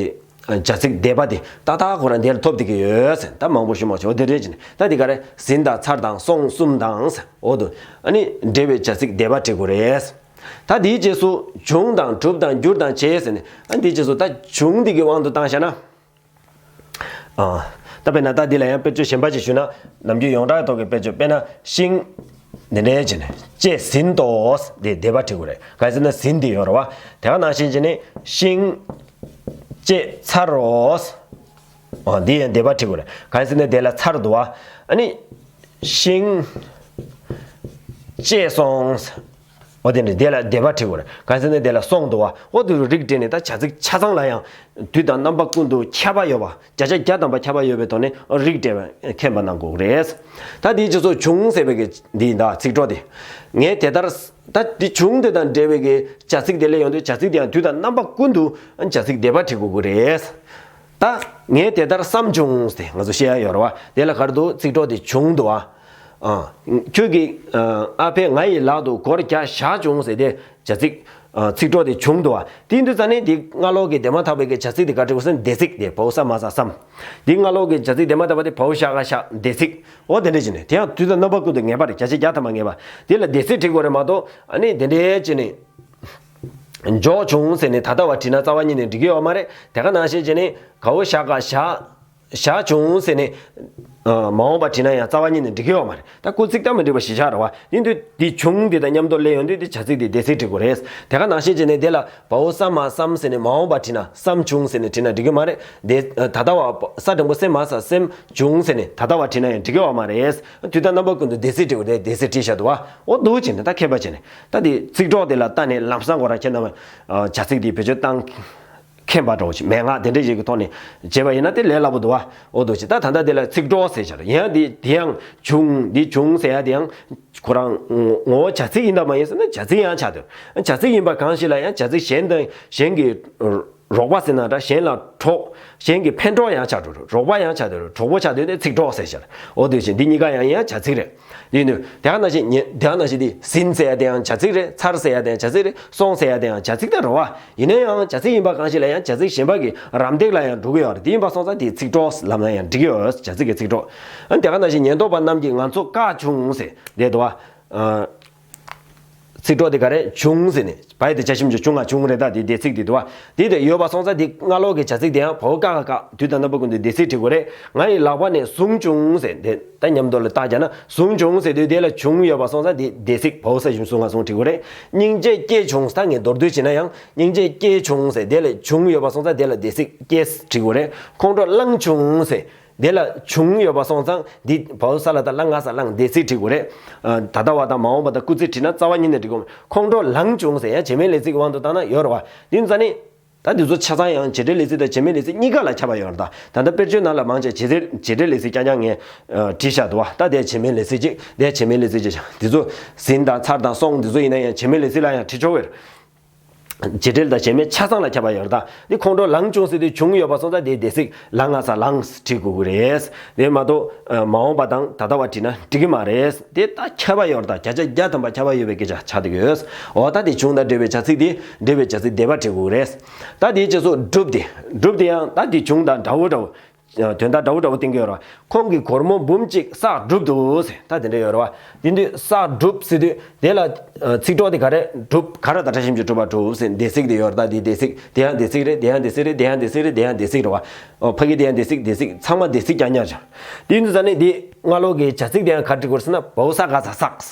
བྱ་ཚིག་འདས་པ་འདི་ཏག་ཏག་ཁོ་རང་དེ་ལ་ཐོབ་བསྡད་ཀྱི་ཡོད་ཟེར། ད་མང་པོ་ཞུ་མ་ཆོག་འོ་དེ་རེད་ཅེ་ནས་ད་འདི་ག་རེ་ཟིན་དང་ཚར་དང་སོང་གསུམ་དང་ཟེར་འོ་དུ་ཨ་ནི་འབྲེལ་བའི་བྱ་ཚིག་འདས་པ་བྲིས་དགོས་རེད། ད་འདིའི་རྗེས་སུ་བྱུང་དང་གྲུབ་དང་འགྱུར་དང་བྱས་ཟེར་ནས་ཨ་འདིའི་རྗེས་སུ་ད་བྱུང་འདི་གི་དབང་དུ་བཏང་བཞག་ན། ཨ། ད་དཔེར་ན་ད་འདི་ལ་ཡང་དཔེ་བརྗོད་གཞན་པ་ཅིག་ཞུས་ན། ནམ་རྒྱུན་ཡོངས་གྲགས་ཐོག་གི་དཔེ་བརྗོད་དཔེར་ན་ཤིང་། འདི་འདྲའི་བྱས་ནས་བཅད་ཟིན་ཏོ། དེ་འདས་པ་བྲིས་དགོས་རེད། གང་ཡིན་ཟེར་ན་ཟིན་འདི་ཡོད་རེད་བ། དེ་ག་ནང་བཞིན་བྱས་ནས་ཤིང་། བཅད་ཚར་རོ། ཨ་འདི་ཡང་འདས་པ་བྲིས་དགོས་རེད། གང་ཡིན་ཟེར་ན་དེ་ལ་ཚར་འདུག་བ། ཨ་ནི། ཤིང་། བཅད་སོང་། འོ་དེ་ནི་དེ་ལ་འདས་པ་བྲིས་དགོས་རེད། གང་ཟེར་ན་དེ་ལ་སོང་འདུག་བ། འོ་དེ་རིགས་བསྒྲེས་ནས་ད་བྱ་ཚིག་ཆ་ཚང་ལ་ཡང་དུས་དང་རྣམ་པ་ཀུན་ཏུ་ཁྱབ་པ་ཡོད་པ། བརྒྱ་ཆ་བརྒྱ་ཐམ་པ་ཁྱབ་པ་ཡོད་པའི་ཐོག་ནས་རིགས་བསྒྲེས་པ་མཁྱེན་པ་གནང་དགོས་རེད། ད་དེའི་རྗེས་སུ་བྱུང་ཟེར་བའི་གི་འདི་ཡིན་ད་ཚིག་གྲོགས་དེ། ངས་དེ་ལྟར། ད་དེ་བྱུང་དེ་དང་འབྲེལ་བའི་གི་བྱ་ཚིག་དེ་ལས་ཡོང་དུས་བྱ་ཚིག་དེ་ཡང་དུས་དང་རྣམ་པ་ཀུན་ཏུ་བྱ་ཚིག་འདས་པ་བྲིས་དགོས་ཀྱི་རེད། ད་ངས་དེ་ལྟར་བསམ་བྱུང་སྟེ་ང་ཚོ་བཤད་ཡ་ཡོད་རེད་བ། དེ་ལ་ག་རེ་འདུག་ཚིག་གྲོགས་དེ་བྱུང་འདུག་ཨ། ཨ། ཁྱོད་ཀྱིས་ཨ་ཨ་ཕས་ང་ཡི་ལག་ཏུ་སྒོར་བརྒྱ་བཞག་བྱུང་ཟེར་ཏེ་བྱ་ཚིག་ཨ་ཚིག་གྲོགས་དེ་བྱུང་འདུག་ཨ། དེ་ཡིན་དུས་ཙ་ནས་དེ་སྔ་ལོགས་ཀྱི་འདས་མ་ཐག་པའི་གི་བྱ་ཚིག་དེ་ག་འབྲི་དགོས་ཟེར་ན་འདས་ཚིག་དེ་བའོ་ས་མ་ས་སམ། དེ་སྔ་ལོགས་ཀྱི་བྱ་ཚིག་འདས་མ་ཐག་པ་དེ་བའོ་ཤ་ག་ཤ་འདས་ཚིག་འོ་དེ་འདྲ་བྱས་ནས་དེ་ཡང་དུས་དང་རྣམ་པ་ཀུན་ཏུ་ངེས་པ་རེད། བརྒྱ་ཆ་བརྒྱ་ཐམ་པ་ངེས་པ། དེ་ལ་འདས་ཚིག་འབྲི་དགོས་རེད་མ་གཏོགས་ཨ་ནི་དེ་འདྲའི་བྱས་ནས། འཇོག་བྱུང་ཟེར་ནས་ད་ལྟ་བ་བྲིས་ན་རྩ་བ་ཉིད་ནས་འགྲིག་གི་ཡོད་མ་རེད། དེ་ག་ནང་བཞིན་བྱས་ནས་གའོ་ཞ་ག་བཞག་བཞག་བྱུང་ཟེར་ནས་ཨ་མ་འོངས་པ་བྲིས་ན་ཡང་རྩ་བ་ཉིད་ནས་འགྲིག་གི་ཡོད་མ་རེད། ད་སྐུལ་ཚིག་ད་མི་འགྲིག་པ་ཞིག་ཆགས་རེད་བ། དེ་དུས་འདི་བྱུང་འདི་དང་མཉམ་དུ་སླེབས་ཡོང་དུས་འདི་བྱ་ཚིག་འདི་འདས་ཚིག་འབྲི་དགོས་རེད། དེ་ག་ནང་བཞིན་བྱས་ནས་དེ་ལ་བའོ་ས་མ་སམ་ཟེར་ནས་མ་འོངས་པ་བྲིས་ན་སམ་བྱུང་ཟེར་ནས་བྲིས་ན་འགྲིག་གི་མ་རེད། དེ་ད་ལྟ་བ་ས་འགྲེང་བུ་སེ་མ་ས་སེམས་བྱུང་ཟེར་ནས་ད་ལྟ་བ་བྲིས་ན་ཡང་འགྲིག་གི་ཡོད་མ་རེད། དུས་དང་རྣམ་པ་ཀུན་ཏུ་འདས་ཚིག་འབྲི་དགོས་རེད། འདས་ཚིག་བྲིས་བཞག་འདུག་བ། འོ་འདུག་བྱས་ནས་ད་མཁས་པ་བྱས་ནས། ད་དེ་ཚིག་གྲོགས་དེ་ལ་ལྟ་ནས་ལམ་སང་ཁོ་རང་ཁྱེད་རྣམ་པ་བྱ་ཚིག་དེ་བེད་སྤྱོད་བཏང་མཁྱེན་པ་འདྲ་བོ་ཞིག་མན་ངག་དེ་འདྲ་ཞིག་གི་ཐོག་ནས་བྱས་པ་ཡིན་ན་དེ་ལས་སླ་པོ་འདུག་བ། འོ་འདུག་ཅེས་ད་ད་ལྟ་དེ་ལ་ཚིག་གྲོགས་ཟེར་བྱ་རེད། ཡང་དེ་དེ་ཡང་བྱུང་འདི་བྱུང་ཟེར་ཡ་དེ་ཡང་ཁོ་རང་ངོ་བོ་བྱ་ཚིག་ཡིན་དང་མ་ཡིན་ཟེར་ན་བྱ་ཚིག་ཡང་ཆགས་འདུག་བྱ་ཚིག་ཡིན་པ་གང་ཞིག་ལ་ཡང་བྱ་ཚིག་གཞན་དང་གཞན་གྱི་རོགས་པ་ཟེར་ན་འདྲ། གཞན་ལ་གྲོགས། གཞན་གྱི་ཕན་གྲོགས་ཡང་ཆགས་འགྲོ། རོགས་པ་ཡང་ཆགས་འགྲོ། གྲོགས་པོ་ཆགས་འདོད་དེ་ཚིག་གྲོགས་ཟེར་ཤར། འོ་དེ་བཞིན་འདི་གཉིས་ཀ་ཡང་ཡང་བྱ་ཚིག་རེད། དེ་ནི་དེ་ག་ནང་བཞིན་ཉེ་དེ་ག་ནང་བཞིན་དེ་ཟིན་ཟེར་ཡ་དེ་ཡང་བྱ་ཚིག་རེད། ཚར་ཟེར་ཡ་དེ་ཡང་བྱ་ཚིག་རེད། སོང་ཟེར་ཡ་དེ་ཡང་བྱ་ཚིག་དེ་རེད་བ། ཡིན་ན་ཡང་བྱ་ཚིག་ཡིན་པ་གང་ཞིག་ལ་ཡང་བྱ་ཚིག་གཞན་པ་གི་རམ་འདེགས་ལ་ཡང་འགྲོ་གི་ཡོད་རེད། དེ་ཡིན་པ་སོང་ཙང་དེ་ཚིག་གྲོགས་ལབ་ན་ཡང་འགྲིག་གི་ཡོད། བྱ་ཚིག་གི་ཚིག་གྲོགས། ཨ་ནི་དེ་ག་ནང་བཞིན་ཉེན་རྟོག་པ་རྣམས་ཀྱིས་ང་ཚོ་བཀག་བྱུང་ཟེར་དེ་འདུག་བ། ཚིག་གྲོགས་དེ་ག་རེ་བྱུང་ཟེར་ནས་བ་ཡི་དེ་བྱ་ཞབས་ཀྱུ་བྱུང་ང་བྱུང་རེད། ད་དེ་འདས་ཚིག་དེ་འདུག་བ། དེ་དེ་ཡོད་པ་སོང་ཙང་དེ་སྔ་ལོགས་ཀྱི་བྱ་ཚིག་དེ་ཡང་བའོ་ཀ་ཁ་བཀག་དུས་དང་རྣམ་པ་ཀུན་ཏུ་འདས་ཚིག་བྲི་དགོས་རེད། ང་ཡི་ལག་པ་ནས་བཟུང་བྱུང་ཟེར་དེ་ད་མཉམ་དུ་ལ་བཏགས་བྱས་ན་བཟུང་བྱུང་ཟེར་དུས་དེ་ལ་བྱུང་ཡོད་པ་སོང་ཙང་དེ་འདས་ཚིག་བའོ་ས་ཞབས་ཀྱུ་བཟུང་ང་བཟུང་བྲི་དགོས་རེད། སྙིང་རྗེ་སྐྱེས་བྱུང་ཟེར་ད་ངས་མདོར་བསྡུས་བྱས་ན་ཡང་སྙིང་རྗེ་སྐྱེས་བྱུང་ཟེར་དེ་ལ་བྱུང་ཡོད་པ་སོང་ཙང་དེ་ལ་འདས་ཚིག་སྐྱེས་བྲི་དགོས་རེད། ཁོང་ཁྲོ་ལངས་བྱུང་ཟེར། དེ་ལ་བྱུང་ཡོད་པ་སོང་ཙང་འདི་བའོ་ས་ལ་ད་ལ་ང་ས་ལངས་འདས་ཚིག་བྲི་དགོས་རེད། ཨ་ད་ལྟ་བ་དང་མ་འོངས་པ་དང་སྐུལ་ཚིག་བྲིས་ན་རྩ་བ་ཉིད་ནས་འགྲིག་གོ། ཁོང་ཁྲོ་ལངས་བྱུང་ཟེར་ཡང་བྱེད་མེད་ལས་ཚིག་གི་དབང་དུ་བཏང་ན་ཡོད་རེད་བ། འདི་ཙ་ནི། ད་འདི་ཚོ་ཆ་ཚང་ཡང་བྱེད་འབྲེལ་ལས་ཚིག་དང་བྱེད་མེད་ལས་ཚིག་གཉིས་ཀ་ལ་ཁྱབ་པ་ཡོད་རེད་ད། ད་ལྟ་དཔེར་བརྗོད་ནང་ལ་མང་ཆེ་བྱེད་འབྲེལ་བྱེད་འབྲེལ་ལས་ཚིག་རྐྱང་རྐྱང་ངས་ཨ་བྲིས་བཞག་འདུག་བ། ད་དེ་བྱེད་མེད་ལས་ཚིག་ཅིག་དེ་བྱེད་མེད་ལས་ཚིག་ཅིག་འདི་ཚོ་ཟིན་དང་ཚར་དང་སོང་འདི་ཚོ་ཡིན་ན་ཡང་བྱེད་མེད་ལས་ཚིག་ལ་ཡང་བྲིས་ཆོག་གི་རེད། བྱེད་འབྲེལ་དང་བྱེད་མེད་ཆ་ཚང་ལ་ཁྱབ་པ་ཡོད་རེད་ད། འདི་ཁོང་ཁྲོ་ལངས་བྱུང་ཟེར་དུས་བྱུང་ཡོད་པ་སོང་ཙང་དེའི་འདས་ཚིག་ལངས་ང་ས་ལངས་བྲིས་དགོས་ཀྱི་རེད། དེ་མ་གཏོགས་མ་འོངས་པ་དང་ད་ལྟ་བ་བྲིས་ན་འགྲིག་གི་མ་རེད། དེ་ད་ཁྱབ་པ་ཡོད་རེད་ད། བརྒྱ་ཆ་བརྒྱ་ཐམ་པ་ཁྱབ་པ་ཡོད་པའི་སྐད་ཆ་ཆགས་བསྡད་ཀྱི་ཡོད། འོ་ད་དེ་བྱུང་དང་འབྲེལ་བའི་བྱ་ཚིག་དེ་འབྲེལ་བའི་བྱ་ཚིག་འདས་པ་བྲིས་དགོས་ཀྱི་རེད། ད་དེའི་རྗེས་སུ་བསྒྲུབས་དེ། བསྒྲུབས་དེ་ཡང་ད་དེ་བྱུང་དང་འདྲ་བོ་འདྲ་བོ། དོན་དག་འདྲ་བོ་འདྲ་བོ་བསྟན་གྱི་ཡོད་རེད་བ། ཁོང་གིས་སྒོར་མོ་འབུམ་གཅིག་བསགས་གྲུབ་འདུག་ཟེར་ད་དེ་འདྲ་ཡོད་རེད་བ། དེ་དུས་བསགས་གྲུབ་ཟེར་དུས་དེ་ལ་ཚིག་གྲོགས་དེ་ག་རེ་གྲུབ་ག་ར་ད་ཕྲ་ཞིབ་ཀྱི་གྲུབ་པ་གྲུབ་ཟེར་འདས་ཚིག་དེ་ཡོད་རེད་ད། དེ་འདས་ཚིག་དེ་ཡང་འདས་ཚིག་རེད། དེ་ཡང་འདས་ཚིག་རེད། དེ་ཡང་འདས་ཚིག་རེད། དེ་ཡང་འདས་ཚིག་རེད། དེ་ཡང་འདས་ཚིག་རེད་བ། ཨོ་ཕ་གི་དེ་ཡང་འདས་ཚིག་འདས་ཚིག་ཚང་མ་འདས་ཚིག་རྐྱང་རྐྱང་བྱ། དེ་ཡིན་དུས་ཙ་ནས་དེ་སྔ་ལོགས་ཀྱི་བྱ་ཚིག་དེ་ཡང་ག་རེ་འབྲི་དགོས་རེད་ཟེར་ན་བའོ་ས་ག་ས་བསགས།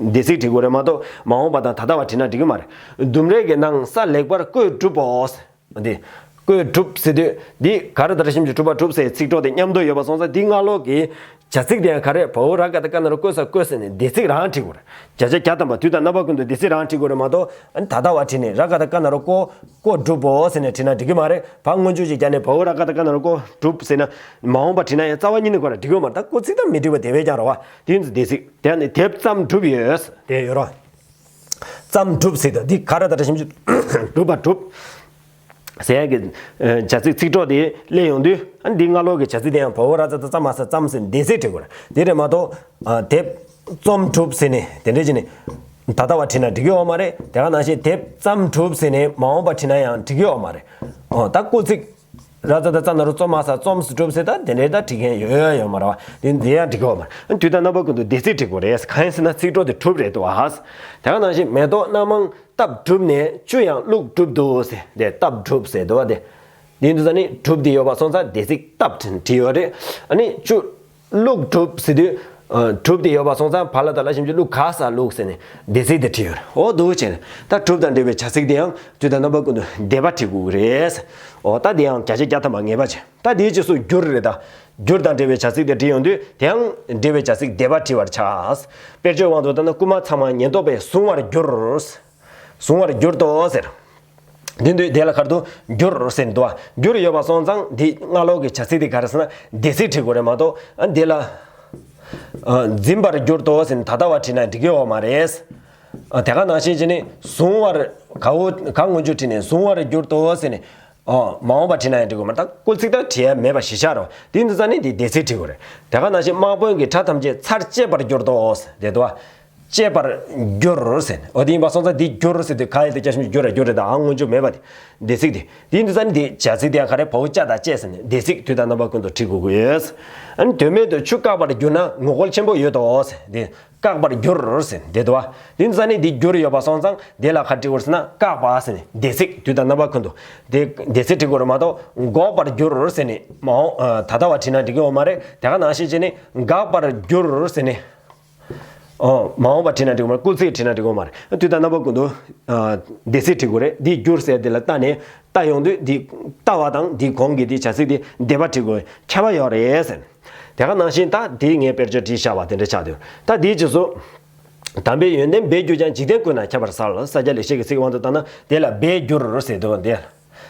འདས་ཚིག་བྲིས་དགོས་རེད་མ་གཏོགས་མ་འོངས་པ་དང་ད་ལྟ་བ་བྲིས་ན་འགྲིག་གི་མ་རེད། ལྡུམ་རའི་གི་ནང་ས་ལེགས་པར་བརྐོས་གྲུབ་བོ། འདི། བརྐོས་གྲུབ་ཟེར་དུས་འདི་ག་རེ་ད་ར་ཞིམ་གྱི་གྲུབ་པ་གྲུབ་ཟེར་ཚིག་གྲོགས་དེ་མཉམ་དུ་ཡོད་པ་སོང་ཙང་འདི་སྔ་ལོགས་ཀྱི་བྱ་ཚིག་དེ་ཡང་ག་རེ་བའོ་ར་ག་ད་ཀ་ན་རོ་བརྐོས་ས་བརྐོས་ཟེར་ནས་འདས་ཚིག་རང་བྲིས་དགོས་རེད། བརྒྱ་ཆ་བརྒྱ་ཐམ་པ་དུས་དང་རྣམ་པ་ཀུན་ཏུ་འདས་ཚིག་རང་བྲིས་དགོས་རེད་མ་གཏོགས་ད་ལྟ་བ་བྲིས་ནས་ར་ག་ད་ཀ་ན་རོ་བརྐོ་བརྐོས་གྲུབ་བོ་ཟེར་ནས་བྲིས་ན་འགྲིག་གི་མ་རེད། བ་སྔོན་འཇུག་ཅིག་བརྒྱབ་ནས་བའོ་ར་ག་ད་ཀ་ན་རོ་བརྐོས་གྲུབ་ཟེར་ན་མ་འོངས་པ་བྲིས་ན་ཡང་རྩ་བ་ཉིད་ནས་གོ་ར་འགྲིག་གི་མ་རེད། ད་བརྐོས་ཚིག་དང་མི་འགྲིག་པ་དེ་བས་ཀྱང་རེད་བ། དེ་ཡིན་ཚེ་འདས་ཚིག་དེ་ནི་དེབ་ཙམ་གྲུབ་ཡོད་དེ་ཡོད་རོ། ཙམ་གྲུབ་ཟེར་དུས་འདི་ག་ར་ད་ར་ཞིམ་གྱི་གྲུབ་པ་གྲུབ་ཟེར་ཡག་གི་བྱ་ཚིག་ཚིག་གྲོགས་དེ་སླེབས་ཡོང་དུས་ཨ་འདི་སྔ་ལོགས་ཀྱི་བྱ་ཚིག་དེ་ཡང་བའོ་ར་ཙ་ཙ་ཙ་མ་ས་ཙམ་ཟེར་འདས་ཚིག་བྲིས་དགོས་རེད། དེ་རེད་མ་གཏོགས་དེབ་རྩོམ་གྲུབ་ཟེར་ནས་དེ་འདྲས་བྱས་ནས་ད་ལྟ་བ་བྲིས་ན་འགྲིག་གི་ཡོད་མ་རེད། དེ་ག་ནང་བཞིན་དེབ་ཙམ་གྲུབ་ཟེར་ནས་མ་འོངས་པ་བྲིས་ན་ཡང་འགྲིག་གི་ཡོད་མ་རེད། ཨོ་ད་བརྐོས་ཚིག་ར་ཙ་ད་ཙ་ན་རོ་རྩོ་མ་ས་རྩོམ་སུ་གྲུབ་ཟེར་ད་དེ་འདྲའི་ད་བྲིས་མཁན་ཡོད་ཡོད་ཡོད་མ་རེད་བ། དེ་འདི་ཡང་འགྲིག་གི་ཡོད་མ་རེད། དུས་དང་རྣམ་པ་ཀུན་ཏུ་འདས་ཚིག་བྲིས་དགོས་རེད། གང་ཡིན་ཟེར་ན་ཚིག་གྲོགས་དེ་གྲུབ་རེད་འདུག་ཨ། དེ་ག་ནང་བཞིན་མེ་ཏོག་སྣ་མང་བཏབ་གྲུབ་ནས་ཆུ་ཡང་བླུགས་གྲུབ་འདུག་ཟེར་དེ་བཏབ་གྲུབ་ཟེར་འདུག་བ། དེ་འདི་འདུག་ས་ནི་གྲུབ་དེ་ཡོད་པ་སོང་ཙང་འདས་ཚིག་བཏབ་བྲིས་ཡོད་རེད། ཨ་ནི་ཆུ། བླུགས་གྲུབ་ཟེར་དུས། ཨ། གྲུབ་དེ་ཡོད་པ་སོང་ཙང་བ་ལ་ད་ལ་ཞིམ་གྱི་བླུགས་ག་ས་བླུགས་ཟེར་ནས་འདས་ཚིག་དེ་བྲིས་ཡོད་རེད། འོ་འདུག་བྱས་ནས་ད་གྲུབ་དང་འབྲེལ་བའི་བྱ་ཚིག་དེ་ཡང་དུས་དང་རྣམ་པ་ཀུན་ཏུ་འདས་པ་བྲིས་དགོས་ཀྱི་རེད། འོ་ད་དེ་ཡང་བརྒྱ་ཆ་བརྒྱ་ཐམ་པ་ངེས་པ་བྱས། ད་དེའི་རྗེས་སུ་འགྱུར་རེད་ད། འགྱུར་དང་འབྲེལ་བའི་བྱ་ཚིག་དེ་བྲིས་ཡོང་དུས་དེ་ཡང་འབྲེལ་བའི་བྱ་ཚིག་འདས་པ་བྲིས་པར་བྱ། དཔེར་བརྗོད་དབང་དུ་བཏང་ན་རྐུན་མ་ཚང་མ་ཉེན་རྟོག་པས་བཟུང་བར་འགྱུར། བཟུང་བར་འགྱུར་ཏོ་ཟེར། དེ་དུས་དེ་ལ་ཁར་དུ་འགྱུར་ཟེར་འདུག་བ། འགྱུར་ཡོད་པ་སོང་ཙང་འདི་སྔ་ལོགས་ཀྱི་བྱ་ཚིག་དེ་ག་རེ་ཟེར་ན་འདས་ཚིག་བྲིས་དགོས་རེད་མ་གཏོགས་ཨ་འདི་ལ། ཨ། འཛིན་པར་འགྱུར་ཏོ་ཟེར་ནས་ད་ལྟ་བ་བྲིས་ན་འགྲིག་གི་ཡོད་མ་རེད། ཨ། དེ་ག་ནང་བཞིན་བྱས་ནས་བཟུང་བར་ག་འོ་ག་སྔོན་འཇུག་བྲིས་ནས་བཟུང་བར་འགྱུར་ཏོ་ཟེར་ནས། ཨོ། མ་འོངས་པ་བྲིས་ན་ཡང་འགྲིག་གི་མ་རེད། ད་སྐུལ་ཚིག་ད་བྲིས་ཡ་མེད་པ་གཞི་བཞག་རོ། དེ་འདི་ཙ་ནི་འདི་འདས་ཚིག་བྲིས་དགོས་རེད། དེ་ག་ནང་བཞིན་དམག་དཔོན་གྱི་ཁྲ་ཐམས་ཅད་ཚར་བཅད་པར་འགྱུར་ཏོ་ཟེར་དེ་འདུག་བ། བཅད་པར་འགྱུར་ཟེར་ནས། འོ་དེ་ཡིན་པ་སོང་ཙང་འདི་འགྱུར་ཟེར་དུས་ག་ཡི་དེ་སྐྱ་ཞིམ་འགྱུར་ར་འགྱུར་རེད་ད། ཨང་སྔོན་འཇུག་མེད་པ་དེ། འདས་ཚིག་དེ། དེ་འདི་ཙ་ནི་དེ་བྱ་ཚིག་དེ་ག་རེ་བའོ་ཅ་དང་བཅད་ཟེར་ནས་འདས་ཚིག་དུས་དང་རྣམ་པ་ཀུན་ཏུ་བྲིས་དགོས་ཀྱི་ཡོད། ཨ་ནི་དོན་མེད་དུ་ཆུ་བཀག་པར་འགྱུར་ན་ངོ་རྒོལ་ཆེན་པོ་ཡོད་དོ་ཟེར་དེ། བཀག་པར་འགྱུར་ཟེར་ནས་དེ་འདུག་བ། དེ་འདི་ཙ་ནི་དེ་འགྱུར་ཡོད་པ་སོང་ཙང་དེ་ལ་ག་རེ་བྲིས་དགོས་ཟེར་ན་བཀག་པ་ཟེར་ནས་འདས་ཚིག་དུས་དང་རྣམ་པ་ཀུན་ཏུ། དེ་འདས་ཚིག་བྲིས་དགོས་རེད་མ་གཏོགས་འགོག་པར་འགྱུར་ཟེར་ནས་མ་འོངས་ད་ལྟ་བ་བྲིས་ན་འགྲིག་གི་ཡོད་མ་རེད། དེ་ག་ནང་བཞིན་བྱས་ནས་འགག་པར་འགྱུར་ཟེར་ནས། ཨོ། མ་འོངས་པ་བྲིས་ན་འགྲིག་གི་མ་རེད། སྐུལ་ཚིག་བྲིས་ན་འགྲིག་གི་མ་རེད། དུས་དང་རྣམ་པ་ཀུན་ཏུ། ཨ། འདས་ཚིག་བྲིས་དགོས་རེད། འདི་འགྱུར་ཟེར་དེ་ལ་བལྟས་ནས་བལྟ་ཡོང་དུས་འདི་ལྟ་བ་དང་འདི་གོང་གི་འདི་བྱ་ཚིག་འདི་འདས་པ་བྲིས་དགོས་ཁྱད་པར་ཡོད་རེད་ཟེར། དེ་ག་ནང་བཞིན་ད་དེ་ངས་དཔེར་བརྗོད་བྲིས་བཞག་པ་དེ་འདྲ་ཆགས་འདུག་ད་དེའི་རྗེས་སུ། དམ་པའི་ཡོན་ཏན་སྦས་གྱུར་ཀྱང་། འཇིག་རྟེན་ཀུན་ན་ཁྱབ་པར་གསལ། ས་སྐྱ་ལེགས་བཤད་ཀྱི་ཚིག་དབང་དུ་བཏང་ན་དེ་ལ་སྦས་གྱུར་ཟེར་འདུག་འདི།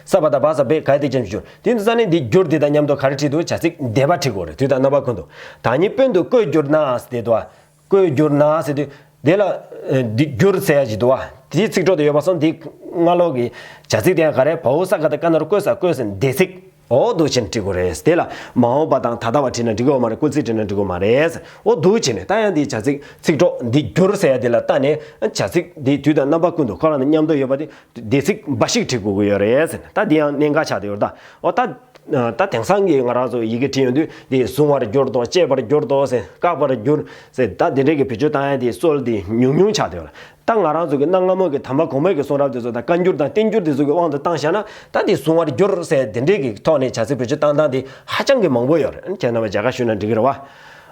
ས་པ་ད་བ་ས་སྦས་ག་ཡི་དེ་ཅན་གྱུར། དེ་འདི་ཙ་ནི་འདི་གྱུར་འདི་དང་མཉམ་དུ་ག་རེ་བྲིས་འདུག་བྱ་ཚིག་འདས་པ་བྲིས་དགོས་རེད། དུས་དང་རྣམ་པ་ཀུན་ཏུ། ད་ནི་དཔོན་དུ་བསྐོས་གྱུར་ན་ཟེར་དེ་འདུག་བ། བསྐོས་གྱུར་ན་ཟེར་དུས། དེ་ལ། ཨ། འདི་གྱུར་ཟེར་ཡ་ཅིག་འདུག་བ། དེའི་ཚིག་གྲོགས་དེ་ཡོད་པ་སོང་དེ་སྔ་ལོགས་ཀྱི་བྱ་ཚིག་དེ་ཡང་ག་རེ་བའོ་ས་ག་ད་ཀ་ན་རོ་བསྐོས་ས་བསྐོས་ཟེར་འདས་ཚིག་འོ་འདུག་བྱས་ནས་བྲིས་དགོས་རེད། དེ་ལ་མ་འོངས་པ་དང་ད་ལྟ་བ་བྲིས་ན་འགྲིག་གི་ཡོད་མ་རེད། སྐུལ་ཚིག་བྲིས་ན་འགྲིག་གི་མ་རེད། འོ་འདུག་བྱས་ནས་ད་ཡང་འདིའི་བྱ་ཚིག་ཚིག་གྲོགས་འདི་གྱུར་ཟེར་ཡ་དེ་ལ་བལྟས་ནས་བྱ་ཚིག་འདི་དུས་དང་རྣམ་པ་ཀུན་ཏུ་ཁོ་རང་དང་མཉམ་དུ་ཡོད་པ་དེ་འདས་ཚིག་འབའ་ཞིག་བྲིས་དགོས་ཀྱི་ཡོད་རེད་ཟེར་ནས། ད་འདི་ཡང་གནད་འགག་ཆགས་བསྡད་ཡོད་རེད་ད། འོ་ད། ད་དེང་སང་གི་ང་རང་ཚོ་ཡི་གེ་བྲིས་ཡོང་དུས་འདི་བཟུང་བར་གྱུར་ཏོ། བཅད་པར་གྱུར་ཏོ་ཟེར། བཀག་པར་གྱུར་ཟེར། ད་འདི་འདྲས་ཀྱི་བེད་སྤྱོད་བཏང་ཡ་དེ་སྲོལ་དེ་ཉུང་ཉུང་ཆགས་བསྡད་ཡོད་རེད། ད་ང་རང་ཚོ་གི་གནའ་སྔ་མོ་གི་དམ་པ་གོང་མའི་གི་གསུང་རབ་དེ་ཚོ་དང་བཀའ་འགྱུར་དང་བསྟན་འགྱུར་དེ་ཚོ་གི་དབང་དུ་བཏང་བཞག་ན་ད་དེ་བཟུང་བར་འགྱུར་ཟེར་དེ་འདྲའི་གི་ཐོག་ནས་བྱ་ཚིག་བེད་སྤྱོད་བཏང་སྟངས་དེ་ཧ་ཅང་གི་མང་པོ་ཡོད་རེད། ཁྱེད་རྣམ་པས་མཇལ་ཁ་ཞུས་ན་འགྲིག་གི་རེད་བ།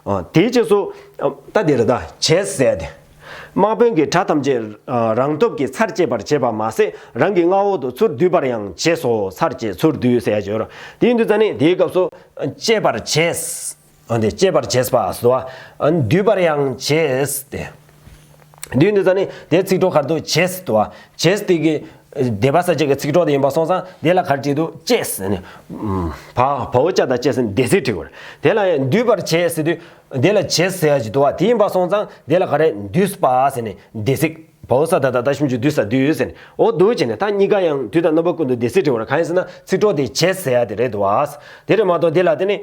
ཨ། དེའི་རྗེས་སུ། ཨ། ད་དེ་རེད་ད། བྱས་ཟེར་དེ། དམག་དཔོན་གྱི་ཁྲ་ཐམས་ཅད་རང་སྟོབས་ཀྱིས་ཚར་བཅད་པར་བྱེད་པ་མ་ཟད་རང་གི་མངའ་འོག་ཏུ་ཚུར་བསྡུས་པར་ཡང་བྱས་སོ། ཚར་བཅད་ཚུར་བསྡུས་ཟེར་ཡ་ཅིག་ཡོད་རེད། དེའི་དུས་ཙ་ནས་དེའི་སྐབས་སུ། བཅད་པར་བྱས། འོ་འདི་བཅད་པར་བྱས་པ་སོ། བསྡུས་པར་ཡང་བྱས་ཏེ། འདི་འདི་ཙ་ནི་དེ་ཚིག་གྲོགས་ག་རེ་འདུག་བྱས་སུ་འདུག་བ། བྱས་སྟེ་གི། འདས་པ་ས་བཅད་ཀྱི་ཚིག་གྲོགས་དེ་ཡིན་པ་སོང་ཙང་དེ་ལ་ག་རེ་བྲིས་འདུག་བཅད་ཟེར་ནས། བ་བའོ་ཅ་དང་བཅད་ཟེར་འདས་ཚིག་བྲིས་དགོས་རེད། དེ་ལ་ཡང་བསྡུས་པར་བྱས་ཟེར་དུས། དེ་ལ་བྱས་ཟེར་ཡ་ཅིག་འདུག་བ། དེ་ཡིན་པ་སོང་ཙང་དེ་ལ་ག་རེ་བསྡུས་པ་ཟེར་ནས་འདས་ཚིག་བའོ་ས་ད་ད་ད་ཞབས་ཀྱུ་དུ་ས་དུས་ཟེར་ནས། འོ་འདུག་བྱས་ནས་ད་གཉིས་ཀ་ཡང་དུས་དང་རྣམ་པ་ཀུན་ཏུ་འདས་ཚིག་བྲི་བར་གང་ཡིན་ཟེར་ན་ཚིག་གྲོགས་དེ་བྱས་ཟེར་ཡ་དེ་རེད་འདུག་བ། དེ་རེད་མ་གཏོགས་དེ་ལ་དེ་ནི།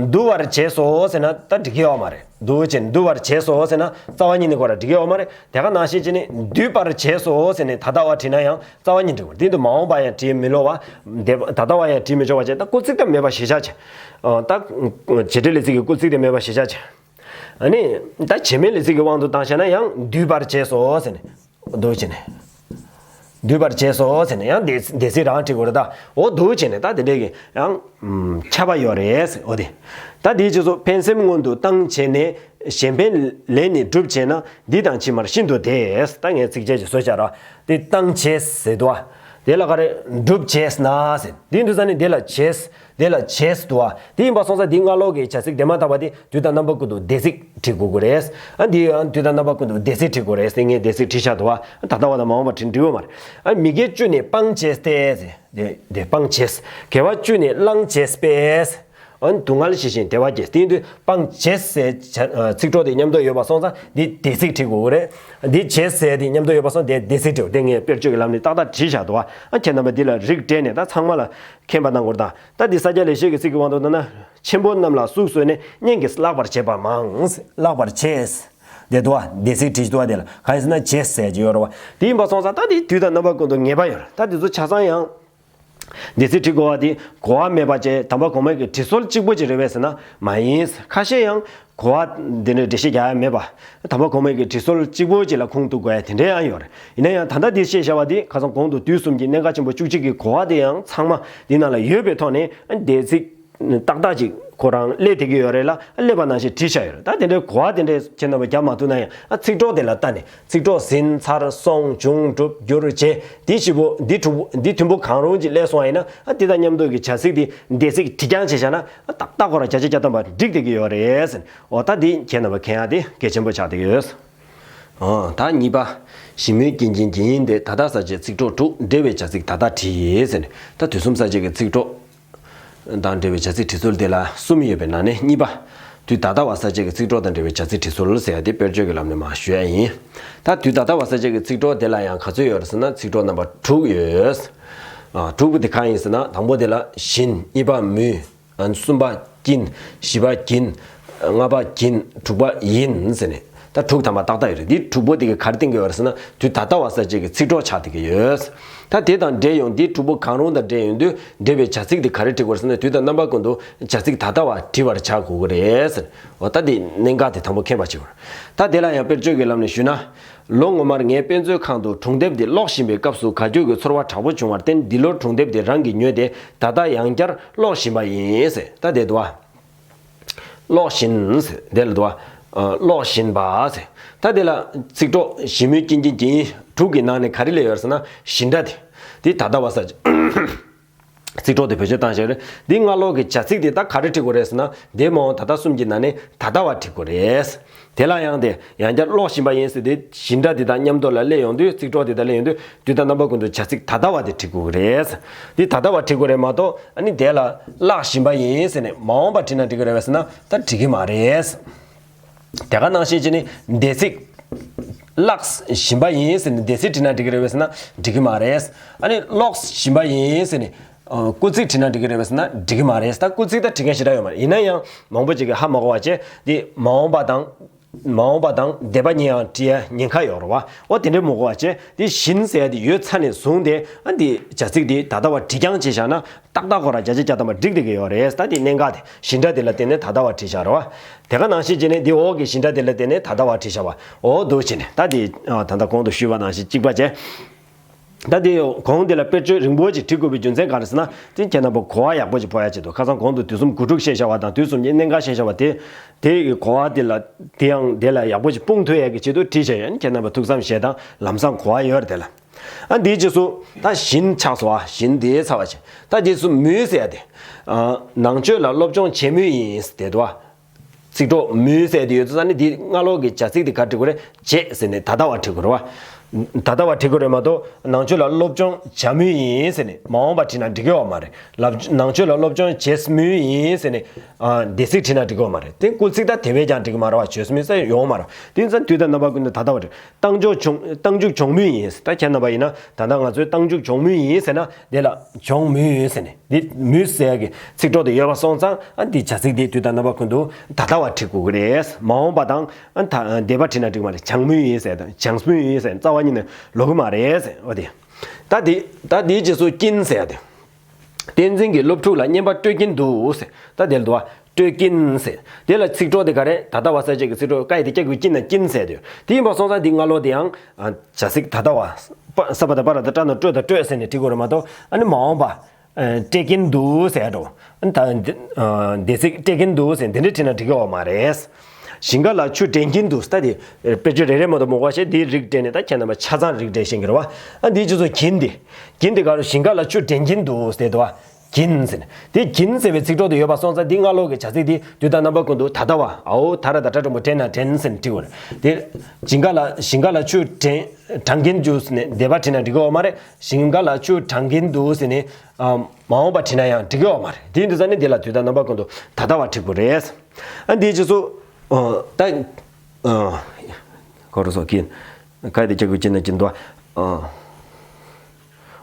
འདུ་བར་བྱས་སོ་ཟེར་ན་ད་འགྲིག་གི་ཡོད་མ་རེད། འདུ་བྱས་འདུ་བར་བྱས་སོ་ཟེར་ན་རྩ་བ་ཉིད་ནས་ཁོ་ར་འགྲིག་གི་ཡོད་མ་རེད། དེ་ག་ནང་བཞིན་བྱས་ནས་འདུས་པར་བྱས་སོ་ཟེར་ནས་ད་ལྟ་བ་བྲིས་ན་ཡང་རྩ་བ་ཉིད་འགྲིག་གི་རེད། དེ་འདུ་མ་འོངས་པ་ཡང་བྲིས་མི་ལོ་བ། འདས་པ་ད་ལྟ་བ་ཡང་བྲིས་མི་ཆོག་པ་བྱས། ད་སྐུལ་ཚིག་དང་མེད་པ་ཞེས་བྱ་བྱས། ད་བྱེད་འབྲེལ་ལས་ཚིག་གི་སྐུལ་ཚིག་དེ་མེད་པ་ཞེས་བྱ་བྱས། ཨ་ནི། ད་བྱེད་མེད་ལས་ཚིག་གི་དབང་དུ་བཏང་བྱས་ན་ཡང་འདུས་པར་བྱས་སོ་ཟེར་ནས། འདུ་བྱས་ནས། འདུས་པར་བྱས་སོ་ཟེར་ནས་ཡང་འདས་འདས་ཚིག་རང་བྲིས་དགོས་རེད་ད། འོ་འདུ་བྱས་ནས་ད་དེ་འདྲས་ཀྱི་ཡང་། ཁྱབ་པ་ཡོད་རེད་ཟེར་འོ་དེ། ད་དེའི་རྗེས་སུ་ཕན་སེམས་སྔོན་དུ་བཏང་བྱས་ནས་གཞན་ཕན་ལས་ནི་སྒྲུབ་བྱས་ན་འདི་དང་ཕྱི་མར་ཤིན་ཏུ་འདས། ད་ངས་ཚིགས་བཅད་ཅིག་བཟོས་བཞག་ར། དེ་བཏང་བྱས་ཟེར་འདུག་བ། དེ་ལ་ག་རེ་སྒྲུབ་བྱས་ན་ཟེར། དེ་འདུག་ས་ནི་དེ་ལ་བྱས། དེ་ལ་བྱས་འདུག་བ། དེ་ཡིན་པ་སོང་ཙང་དེའི་སྔ་ལོགས་ཀྱི་བྱ་ཚིག་དེ་མ་ཐག་པ་དེ་དུས་དང་རྣམ་པ་ཀུན་ཏུ་འདས་ཚིག་བྲི་དགོས་ཀྱི་རེད། ཨ་འདི་ཨ་དུས་དང་རྣམ་པ་ཀུན་ཏུ་འདས་ཚིག་བྲི་དགོས་རེད་ཟེར་ངས་འདས་ཚིག་བྲིས་བཞག་འདུག་བ། ད་ལྟ་བ་དང་མ་འོངས་པ་བྲིས་འགྲིག་ཡོད་མ་རེད། ཨ་མི་དགེ་བཅུ་ནི་སྤང་བྱས་ཏེ་ཟེར། དེ་དེ་སྤང་བྱས། དགེ་བ་བཅུ་ནི་བླང་བྱས་པས། ཨ་སྡུག་བསྔལ་ཞི་ཞིང་བདེ་བ་སྐྱེ། དེ་ཡིན་དུས་སྤང་བྱས་ཟེར་བྱ་ཚིག་གྲོགས་དེ་མཉམ་དུ་ཡོད་པ་སོང་ཙང་འདི་འདས་ཚིག་བྲི་དགོས་ཀྱི་རེད། འདི་བྱས་ཟེར་དེ་མཉམ་དུ་ཡོད་པ་སོང་དེ་འདས་ཚིག་བྲིའོ། དེ་ངས་དཔེར་བརྗོད་ཀྱི་ལམ་ནས་ཏག་ཏག་བྲིས་བཞག་འདུག་བ། ཨ་ཁྱེད་རྣམ་པ་འདི་ལ་རིགས་བསྒྲེས་ནས་ད་ཚང་མ་ལ་མཁྱེན་པ་གནང་དགོས་རེད་ད། ད་འདི་ས་སྐྱ་ལེགས་བཤད་ཀྱི་ཚིག་གི་དབང་དུ་བཏང་ན། ཆེན་པོ་རྣམས་ལ་གཟུགས་བཟོས་ནས་སྙན་གྱིས་བཀླག་པར་བྱེད་པ་མང་། བཀླག་པར་བྱེད། དེ་འདུག་བ། འདས་ཚིག་བྲིས་འདུག་བ། དེ་ལ་གང་ཡིན་ཟེར་ན་བྱས་ཟེར་གྱི་ཡོད་རེད་བ། དེ་ཡིན་པ་སོང་ཙང་ད་འདི་དུས་དང་རྣམ་པ་ཀུན་ཏུ་ངེས་པ་ཡོད་རེད། ད་འདི་ཚོ་ཆ་ཚང་ཡང་། འདས་ཚིག་བྲི་དགོས་པ་དེ་གོ་བ་མེད་པ་བྱས་དང་པོ་གོང་མའི་གི་བྲི་སྲོལ་གཅིག་པོ་ཅིག་རེད་པས་ཟེར་ན་མ་ཡིན། ཁ་ཤས་ཡང་གོ་བ་འདི་འདྲའི་འགྲེལ་བཤད་རྒྱག་ཡ་མེད་པ། དང་པོ་གོང་མའི་གི་བྲི་སྲོལ་གཅིག་པོ་ཅིག་ལ་ཁུངས་གཏུག་དགོས་ཡ་དེ་འདྲའི་ཡང་ཡོད་རེད། ཡིན་ན་ཡང་ད་ལྟ་འདི་བཤད་བཞག་པ་དེ་ཁ་སང་གོང་དུ་དུས་གསུམ་གྱི་གནད་འགག་ཆེན་པོ་བཅུ་གཅིག་གི་གོ་བ་དེ་ཡང་ཚང་མ་འདི་ནང་ལ་ཡོད་པའི་ཐོག་ནས་འདས་ཚིག་ཏག་ཏག་ཅིག་ཁོ་རང་སླེབས་བསྡད་ཀྱི་ཡོད་རེད་ལ། སླེབས་པ་ནང་བཞིན་བྲིས་བཞག་ཡོད་རེད། ད་དེ་འདྲའི་གོ་བ་དེ་འདྲའི་ཁྱེད་རྣམ་པ་རྒྱབ་མ་ཐུབ་ན་ཡང་ཨ་ཚིག་གྲོགས་དེ་ལ་ལྟ་ནས་ཚིག་གྲོགས་ཟིན་ཚར་སོང་བྱུང་གྲུབ་འགྱུར་བྱེད་འདི་བཞི་པོ་འདི་དྲུག་པོ་འདི་བདུན་པོ་གང་རུང་ཅིག་སླེབས་སོང་བ་ཡིན་ན་ཨ་དེ་དང་མཉམ་དུ་གི་བྱ་ཚིག་དེ་འདས་ཚིག་བྲིས་རྐྱང་བྱས་བཞག་ན་ཨ་ཏག་ཏག་ཁོ་རང་བརྒྱ་ཆ་བརྒྱ་ཐམ་པ་འགྲིག་བསྡད་ཀྱི་ཡོད་རེད་ཟེར། འོ་ད་འདི་ཁྱེད་རྣམ་པ་མཁྱེན་ཡ་དེ་གལ་ཆེན་པོ་ཆགས་བསྡད་ཀྱི་ཡོད། ཨ་ད་གཉིས་པ། ཞི་མོལ་སྐྱེ་འཇིག་རྐྱེན་ཡིན་ཏེ། ད་ལྟ་ས་བཅད་ཚིག་གྲོགས་དྲུག་འབྲེལ་བའི་བྱ་ཚིག་ད་ལྟ་བྲིས་ཟེར་ནས། ད་དུས་གསུམ་ས་བཅད་ཀྱི་ཚིག་གྲོགས་དང་འབྲེལ་བའི་བྱ་ཚིག་བྲི་སྲོལ་དེ་ལ་གསུམ་ཡོད་པའི་ནང་ནས་གཉིས་པ། དུས་ད་ལྟ་བ་ས་བཅད་ཀྱི་ཚིག་གྲོགས་དང་འབྲེལ་བའི་བྱ་ཚིག་བྲི་སྲོལ་ཟེར་ཡ་དེ་དཔེར་བརྗོད་ཀྱི་ལམ་ནས་མར་ཞུ་ཡ་ཡིན། ད་དུས་ད་ལྟ་བ་ས་བཅད་ཀྱི་ཚིག་གྲོགས་དེ་ལ་ཡང་ག་ཚོད་ཡོད་རེད་ཟེར་ན་ཚིག་གྲོགས་རྣམ་པ་དྲུག་ཡོད། ཨ་དྲུག་པོ་དེ་གང་ཡིན་ཟེར་ན་དང་པོ་དེ་ལ་བཞིན། གཉིས་པ་མུས། གསུམ་པ་ཀྱིན། བཞི་པ་གྱིན། ལྔ་པ་གྱིན། དྲུག་པ་ཡིན་ཟེར་ནས་ད་དྲུག་ཐམ་པ་ཏག་ཏག་ཡོད་རེད། འདི་དྲུག་པོ་དེ་གི་ག་རེ་བསྟན་གྱི་ཡོད་རེད་ཟེར་ན་དུས་ད་ལྟ་བ་ས་བཅད་ཀྱི་ཚིག་གྲོགས་ཆགས་བསྡད་ཀྱི་ཡོད། ད་དེ་དང་འབྲེལ་ཡོང་འདི་དྲུག་པོ་གང་རུང་དང་འབྲེལ་ཡོང་དུས་འབྲེལ་བའི་བྱ་ཚིག་དེ་ག་རེ་བྲི་དགོས་རེད་ཟེར་ན་དུས་དང་རྣམ་པ་ཀུན་ཏུ་བྱ་ཚིག་ད་ལྟ་བ་བྲི་བར་བྱ་དགོས་ཀྱི་རེད་ཟེར། འོ་ད་འདི་གནད་འགག་དེ་དང་པོ་མཁྱེན་པ་བྱེད་དགོས་རེད། ད་དེ་ལ་ཡང་དཔེར་བརྗོད་ཀྱི་ལམ་ནས་ཞུས་ན། ལོ་སྔོན་མར་ངའི་དཔེ་མཛོད་ཁང་དུ་སྒྲུང་དེབ་འདི་ཀློག་བཞིན་པའི་སྐབས་སུ་བཀའ་བརྒྱུད་ཀྱི་ཚོར་བ་དྲག་པོ་བྱུང་བར་བརྟེན་འདི་ལོར་སྒྲུང་དེབ་འདི་རང་གིས་ཉོས་ཏེ་ད་ལྟ་ཡང་བསྐྱར་ཀློག་བཞིན་པ་ཡིན་ཟེར། ད་དེ་འདུག་བ། ཀློག་བཞིན་ཟེར་དེ་ལ་འདུག་བ། ཀློག་བཞིན་པ་ཟེར། ད་དེ་ལ་ཚིག་གྲོགས་ཞི་མོལ་སྐྱེ་འཇིག་རྐྱེན་དྲུག་གི་ནང་ནས་ག་རེ་སླེབས་ཡོད་ཟེར་ན་བཞིན་སྒྲ་དེ། དེ་ད་ལྟ་བ་ས་ཚིག་གྲོགས་དེ་བེད་སྤྱོད་བཏང་བཞག་རེད། འདི་སྔ་ལོགས་ཀྱི་བྱ་ཚིག་དེ་ད་ག་རེ་བྲི་དགོས་རེད་ཟེར་ན་འདས་མ་འོངས་ད་ལྟ་གསུམ་གྱི་ནང་ནས་ད་ལྟ་བ་བྲི་དགོས་རེད། དེ་ལ་ཡང་དེ་ཡང་བསྐྱར་ཀློག་བཞིན་པ་ཡིན་ཟེར་དེ་བཞིན་སྒྲ་དེ་དང་མཉམ་དུ་ལ་སླེབས་ཡོང་དུས་ཚིག་གྲོགས་དེ་དང་སླེབས་ཡོང་དུས་དུས་དང་རྣམ་པ་ཀུན་ཏུ་བྱ་ཚིག་ད་ལྟ་བ་དེ་བྲི་དགོས་ཀྱི་རེད། འདི་ད་ལྟ་བ་བྲི་དགོས་རེད་མ་གཏོགས་ཨ་ནི་དེ་ལ་བཀླག་བཞིན་པ་ཡིན་ཟེར་ནས་མ་འོངས་པ་བྲིས་ན་འགྲིག་གི་རེད་པས་ཟེར་ན་ད་འགྲིག་གི་མ་རེད། དེ་ག་ནང་བཞིན་བྱས་ནས་འདས་ཚིག་བཀླག་བཞིན་པ་ཡིན་ཟེར་ནས་འདས་ཚིག་བྲིས་ན་འགྲིག་གི་རེད་པས་ཟེར་ན་འགྲིག་གི་མ་རེད། ཨ་ནི་ཀློག་བཞིན་པ་ཡིན་ཟེར་ནས་ཨ་སྐུལ་ཚིག་བྲིས་ན་འགྲིག་གི་རེད་པས་ཟེར་ན་འགྲིག་གི་མ་རེད། ད་སྐུལ་ཚིག་ད་བྲིས་མཁན་ཞེ་དྲག་ཡོད་མ་རེད། ཡིན་ན་ཡང་མང་པོ་ཅིག་གིས་ཧ་མ་གོ་བ་བྱས་འདི་མ་འོངས་པ་དང་མ་འོངས་པ་དང་འདས་པ་གཉིས་ཡང་བྲིས་ཡ་ཉེན་ཁ་ཡོད་རེད་བ། འོ་དེ་འདྲའི་མ་གོ་བ་བྱས་འདི་བཞིན་ཟེར་ཡ་དེ་ཡོད་ཚར་ནས་བཟུང་སྟེ་ཨ་འདི་བྱ་ཚིག་དེ་ད་ལྟ་བ་བྲིས་རྐྱང་བྱས་བཞག་ན། ཏག་ཏག་ཁོ་རང་བརྒྱ་ཆ་བརྒྱ་ཐམ་པ་འགྲིག་བསྡད་ཀྱི་ཡོད་རེད། ད་དེ་གནད་འགག་དེ་བཞིན་སྒྲ་དེ་ལ་བརྟེན་ནས་ད་ལྟ་བ་བྲིས་བཞག་རེད་བ། དེ་ག་ནང་བཞིན་བྱས་ནས་འདི་འོག་གི་བཞིན་སྒྲ་དེ་ལ་བརྟེན་ནས་ད་ལྟ་བ་བྲིས་བཞག་པ། འོ་འདུག་བྱས་ནས་ད་དེ་ད་ལྟ་གོང་དུ་ཞུས་པ་ནང་བཞིན་གཅིག་པ་བྱས། ད་དེ་གོང་དེ་ལ་དཔེར་བརྗོད་རིང་པོ་ཅིག་བྲི་དགོས་པའི་རྒྱུ་མཚན་ག་རེ་ཟེར་ན་དེ་ཁྱེད་རྣམ་པ་གོ་བ་ཡག་པོ་ཅིག་ཕོག་ཡ་ཆེད་དུ། ཁ་སང་གོང་དུ་དུས་གསུམ་དགུ་ཕྲུགས་བཤད་བཞག་པ་དང་དུས་གསུམ་གྱི་གནད་འགག་བཤད་བཞག་པ་དེ་དེ་གི་གོ་བ་དེ་ལ་དེ་ཡང་དེ་ལ་ཡག་པོ་ཅིག་སྤུངས་ཐུབ་ཡ་གི་ཆེད་དུ་བྲིས་བཞག་ཡོད། ཁྱེད་རྣམ་པ་ཐུགས་བསམ་བཞེས་དང་ལམ་སང་གོ་བ་ཡོད་རེད་དེ་ལ། ཨ་འདིའི་རྗེས་སུ་ད་བཞིན་ཆགས་སོ། ཨ་བཞིན་དེའི་ཚར་བ་བྱས། ད་རྗེས་སུ་མུས་ཟེར་ཡ་དེ། ཨ་ནང་ཆོས་ལ་སློབ་སྦྱོང་བྱེད་མུས་ཡིན་ཟེར་དེ་འདུག་བ། ཚིག་གྲོགས་མུས་ཟེར་དེ་ཡོད་ཚུལ་ས་ནི་འདི་སྔ་ལོགས་ཀྱི་བྱ་ཚིག་དེ་ག་བྲི་དགོས་རེད། བྱས་ཟེར་ནས་ད་ལྟ་བ་བྲི་དགོས་རེད་བ། ད་ལྟ་བ་བྲི་དགོས་རེད་མ་གཏོགས། ནང་ཆོས་ལ་སློབ་སྦྱོང་བྱ་མུས་ཡིན་ཟེར་ནས་མ་འོངས་པ་བྲིས་ན་འགྲིག་གི་ཡོད་མ་རེད། ལབ་ནང་ཆོས་ལ་སློབ་སྦྱོང་བྱེད་མུས་ཡིན་ཟེར་ནས་ཨ་འདས་ཚིག་བྲིས་ན་འགྲིག་གི་ཡོད་མ་རེད། དེ་སྐུལ་ཚིག་ད་དེ་བས་ཀྱང་འགྲིག་གི་མ་རེད་བ། བྱེད་མུས་ཟེར་ཡོང་མ་རེད། དེ་ཡིན་ཙང་དུས་དང་རྣམ་པ་ཀུན་ཏུ་ད་ལྟ་བ་བྲི། རྟགས་འཇུག་བྱུང་རྟགས་འཇུག་བྱུང་མུས་ཡིན། ད་ཁྱེད་རྣམ་པ་ཡིན་ན་ད་ལྟ་ང་ཚོས་རྟགས་འཇུག་བྱུང་མུས་ཡིན་ཟེར་ན་དེ་ལ་བྱུང་མུས་ཡིན་ཟེར་ནས། འདི་མུས་ཟེར་ཡ་གི་ཚིག་གྲོགས་དེ་ཡོད་པ་སོང་ཙང་། ཨ་འདི་བྱ་ཚིག་དེ་དུས་དང་རྣམ་པ་ཀུན་ཏུ་ད་ལྟ་བ་བྲི་དགོས་ཀྱི་རེད། མ་འོངས་པ་དང་ཨ་ད་འདས་པ་བྲིས་ན་འགྲིག་མ་རེད། བྱུང་མུས་ཡིན་ཟེར་དང་བྱུང་མུས་ཡིན་ཟེར་རྩ་བ་ཉིད་ནས་ལོག་གི་མ་རེད་ཟེར། འོ་དེ། ད་དེ་ད་དེའི་རྗེས་སུ་ཀྱིན་ཟེར་ཡ་དེ། བསྟན་འཛིན་གྱིས་སློབ་ཕྲུག་ལ་བརྙན་པར་སྤྲོད་ཀྱིན་འདུག་ཟེར། ད་དེ་ལ་འདུག་བ། སྤྲོད་ཀྱིན་ཟེར། དེ་ལ་ཚིག་གྲོགས་དེ་ག་རེ། ད་ལྟ་བ་གསལ་བྱེད་ཀྱི་ཚིག་གྲོགས་ཀ་ཡི་དེ་སྐྱ་གི་ཀྱིན་ན་ཀྱིན་ཟེར་དུས། དེ་ཡིན་པ་སོང་ཙང་འདི་སྔ་ལོགས་དེ་ཡང་ཨ་བྱ་ཚིག་ད་ལྟ་བ། པ་ས་པ་ད་པ་ར་ད་ཏྲ་ན་སྤྲོད་ད་སྤྲོད་ཟེར་ནས་བྲི་དགོས་རེད་མ་གཏོགས། ཨ་ནི་མ་འོངས་པ། ཨ་སྤྲད་ཀྱིན་འདུག་ཟེར་འགྲོ། ཨ་ནི་ད་འདི་ཨ་འདས་ཚིག་སྤྲད་ཀྱིན་འདུག་ཟེར་འདི་འདྲ་བྲིས་ན་འགྲིག་གི་ཡོད་མ་རེད། ཞིང་ཁ་ལ་ཆུ་འདྲེན་གྱིན་འདུག་ད་དེ་དཔེ་བརྗོད་རེ་རེ་མ་གཏོགས་མི་དགོས་ཤེས། འདིའི་རིགས་སྤྲད་ནས་ད་ཁྱེད་རྣམ་པ་ཆ་ཚང་རིགས་སྤྲད་ཤེས་ཀྱི་རེད་བ། ཨ་འདིའི་རྗེས་སུ་ཀྱིན་དེ། ཀྱིན་དེ་ག་རུ་ཞིང་ཁ་ལ་ཆུ་འདྲེན་གྱིན་འདུག་ཟེར་དུས་བ། ཀྱིན་ཟེར་ནས། དེ་ཀྱིན་ཟེར་བའི་ཚིག་གྲོགས་དེ་ཡོད་པ་སོང་ཙང་འདི་སྔ་ལོགས་ཀྱི་བྱ་ཚིག་དེ་དུས་དང་རྣམ་པ་ཀུན་ཏུ་ད་ལྟ་བ། འའོ་ད་ར་ད་ཏྲ་འགྲེང་བུ་འདྲེན་ན་འདྲེན་ཟེར་ནས་བྲི་དགོས་རེད། དེ་ཞིང་ཁ་ལ་ཞིང་ཁ་ལ་ཆུ་འདྲེན་དྲང་གིན་འདུག་ཟེར་ནས་འདས་པ་བྲིས་ན་འགྲིག་གི་ཡོད་མ་རེད། ཞིང་ཁ་ལ་ཆུ་དྲང་གིན་འདུག་ཟེར་ནས་ཨ་མ་འོངས་པ་བྲིས་ན་ཡང་འགྲིག་གི་ཡོད་མ་རེད། དེ་ཡིན་དུས་ཙང་ནི་འདི་ལ་དུས་དང་རྣམ་པ་ཀུན་ཏུ་ད་ལྟ་བ་བྲི་དགོས་རེད། ཨ་འདིའི་རྗེས་སུ་ཨ་ད་ཨ་ག་རུ་སོགས་ཀྱིན། ག་དེ་སྐྱ་གི་ཀྱིན་ན་ཀྱིན་འདུག་བ། ཨ།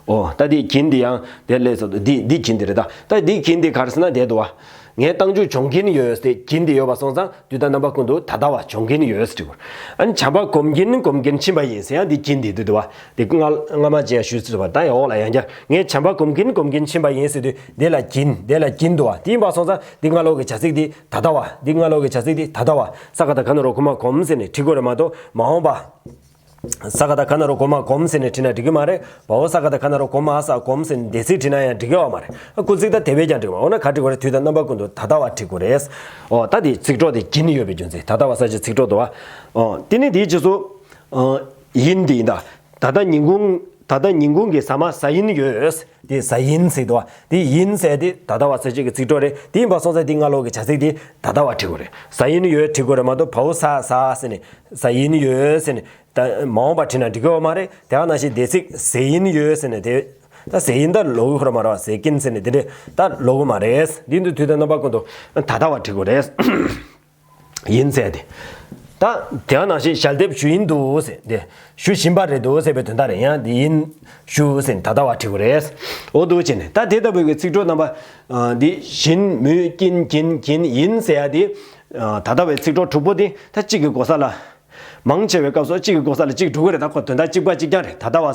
ཨོ་ད་འདི་ཀྱིན་འདི་ཡང་དེ་ལས་སོ། འདི་འདི་ཀྱིན་འདི་རེད་ད། ད་འདི་ཀྱིན་འདི་ག་རེ་ཟེར་ན་དེ་འདུག་བ། ངས་རྟགས་འཇུག་བྱུང་གིན་ཡོད་ཟེར་ཀྱིན་འདི་ཡོད་པ་སོང་ཙང་དུས་དང་རྣམ་པ་ཀུན་ཏུ་ད་ལྟ་བ་བྱུང་གིན་ཡོད་ཟེར་དུས། ཨ་ནི་བྱམས་པ་སྒོམ་གྱིན་སྒོམ་གྱིན་ཕྱིན་པ་ཡིན་ཟེར་ཡང་འདི་ཀྱིན་འདི་འདུག་འདུག་བ། འདི་སྔ་སྔ་མ་ཅིག་ཡང་ཞུས་ཟེར་བ། ད་ཡང་འོག་ལ་ཡང་བསྐྱར་ངས་བྱམས་པ་སྒོམ་གྱིན་སྒོམ་གྱིན་ཕྱིན་པ་ཡིན་ཟེར་དུས་འདི་ལ་ཀྱིན་འདི་ལ་ཀྱིན་འདུག་བ། དེ་ཡིན་པ་སོང་ཙང་འདི་སྔ་ལོགས་ཀྱི་བྱ་ཚིག་འདི་ད་ལྟ་བ། འདི་སྔ་ལོགས་ཀྱི་བྱ་ཚིག་འདི་ད་ལྟ་བ། ས་ག་ད་ག་ན་རོ་གོ་མ་སྒོམ་ཟེར་ནས་བྲི་དགོས་རེད་མ་གཏོགས་མ་འོངས་པ། ས་ག་ད་ག་ན་རོ་གོ་མ་སྒོམ་ཟེར་ནས་བྲིས་ན་འགྲིག་གི་མ་རེད། བའོ་ས་ག་ད་ག་ན་རོ་གོ་མ་ས་སྒོམ་ཟེར་ནས་འདས་ཚིག་བྲིས་ན་ཡང་འགྲིག་གི་ཡོད་མ་རེད། ཨ་སྐུལ་ཚིག་ད་དེ་བས་ཀྱང་འགྲིག་མ། འོ་ན་ག་འགྲིག་གོ་རེད། དུས་དང་རྣམ་པ་ཀུན་ཏུ་ད་ལྟ་བ་བྲི་དགོས་རེད། འོ་ད་དེ་ཚིག་གྲོགས་དེ་ཀྱིན་ཡོད་པའི་རྒྱུ་མཚན། ད་ལྟ་བ་ས་ཆ་ཚིག་གྲོགས་དུ་བ། འོ་དེ་ནི་དེའི་རྗེས་སུ་ཨ་ཡིན་དེ་ཡིན་ད། ད་ལྟ་ཉིན་གུང་ད་ལྟ་ཉིན་གུང་གི་ཟ་མ་ཟ་ཡིན་ཡོད། དེ་ཟ་ཡིན་ཟེར་དུ་བ། དེ་ཡིན་ཟེར་དེ་ད་ལྟ་བ་ས་ཆ་གི་ཚིག་གྲོགས་རེད། དེ་ཡིན་པ་སོང་ཙང་དེ་སྔ་ལོགས་ཀྱི་བྱ་ཚིག་དེ་ད་ལྟ་བ་བྲི་དགོས་རེད། ཟ་ཡིན་ཡོད་བྲི་དགོས་རེད་མ་གཏོགས་བའོ་ས་ཟ་ཟེར་ནས་ཟ་ཡིན་ཡོད་ཟེར་ནས། ད་མ་འོངས་པ་བྲིས་ན་འགྲིག་གི་ཡོད་མ་རེད། དེ་ག་ནང་བཞིན་འདས་ཚིག་ཟས་ཡིན་ཡོད་ཟེར་ནས་དེ། ད་ཟས་ཡིན་ད་ལོག་གི་ཁོ་ར་མ་རེད་བ། ཟས་ཀྱིན་ཟེར་ནས་དེ་འདྲས་ད་ལོག་གི་མ་རེད། འདི་འདི་དུས་དང་རྣམ་པ་ཀུན་ཏུ་ད་ལྟ་བ་བྲི་དགོས་རེད། ཡིན་ཟེར་དེ། ད་དེ་ག་ནང་བཞིན་ཞལ་འདེབས་ཞུ་ཡིན་འདུག་ཟེར་དེ། ཞུ་བཞིན་པ་རེད་འདུག་ཟེར་བའི་དོན་དག་རེད། ཡང་འདི་ཡིན་ཞུ་ཟེར་ནས་ད་ལྟ་བ་བྲི་དགོས་རེད། འོ་འདུག་བྱས་ནས་ད་དེ་ལྟ་བུའི་གི་ཚིག་གྲོགས་རྣམ་པ། འདི་བཞིན་མུས་ཀྱིན་གྱིན་གྱིན་ཡིན་ཟེར་ཡ་དེ། ད་ལྟ་བའི་ཚིག་གྲོགས་དྲུག་པོ་དེ་ད་གཅིག་གི་གོ་ས་ལ། མང་ཆེ་བའི་སྐབས་སུ་གཅིག་གི་གོ་ས་ལ་གཅིག་འགྲོ་གི་རེད། ད་ཁོ་དོན་དག་གཅིག་པ་གཅིག་རྐྱང་རེད། ད་ལྟ་བ་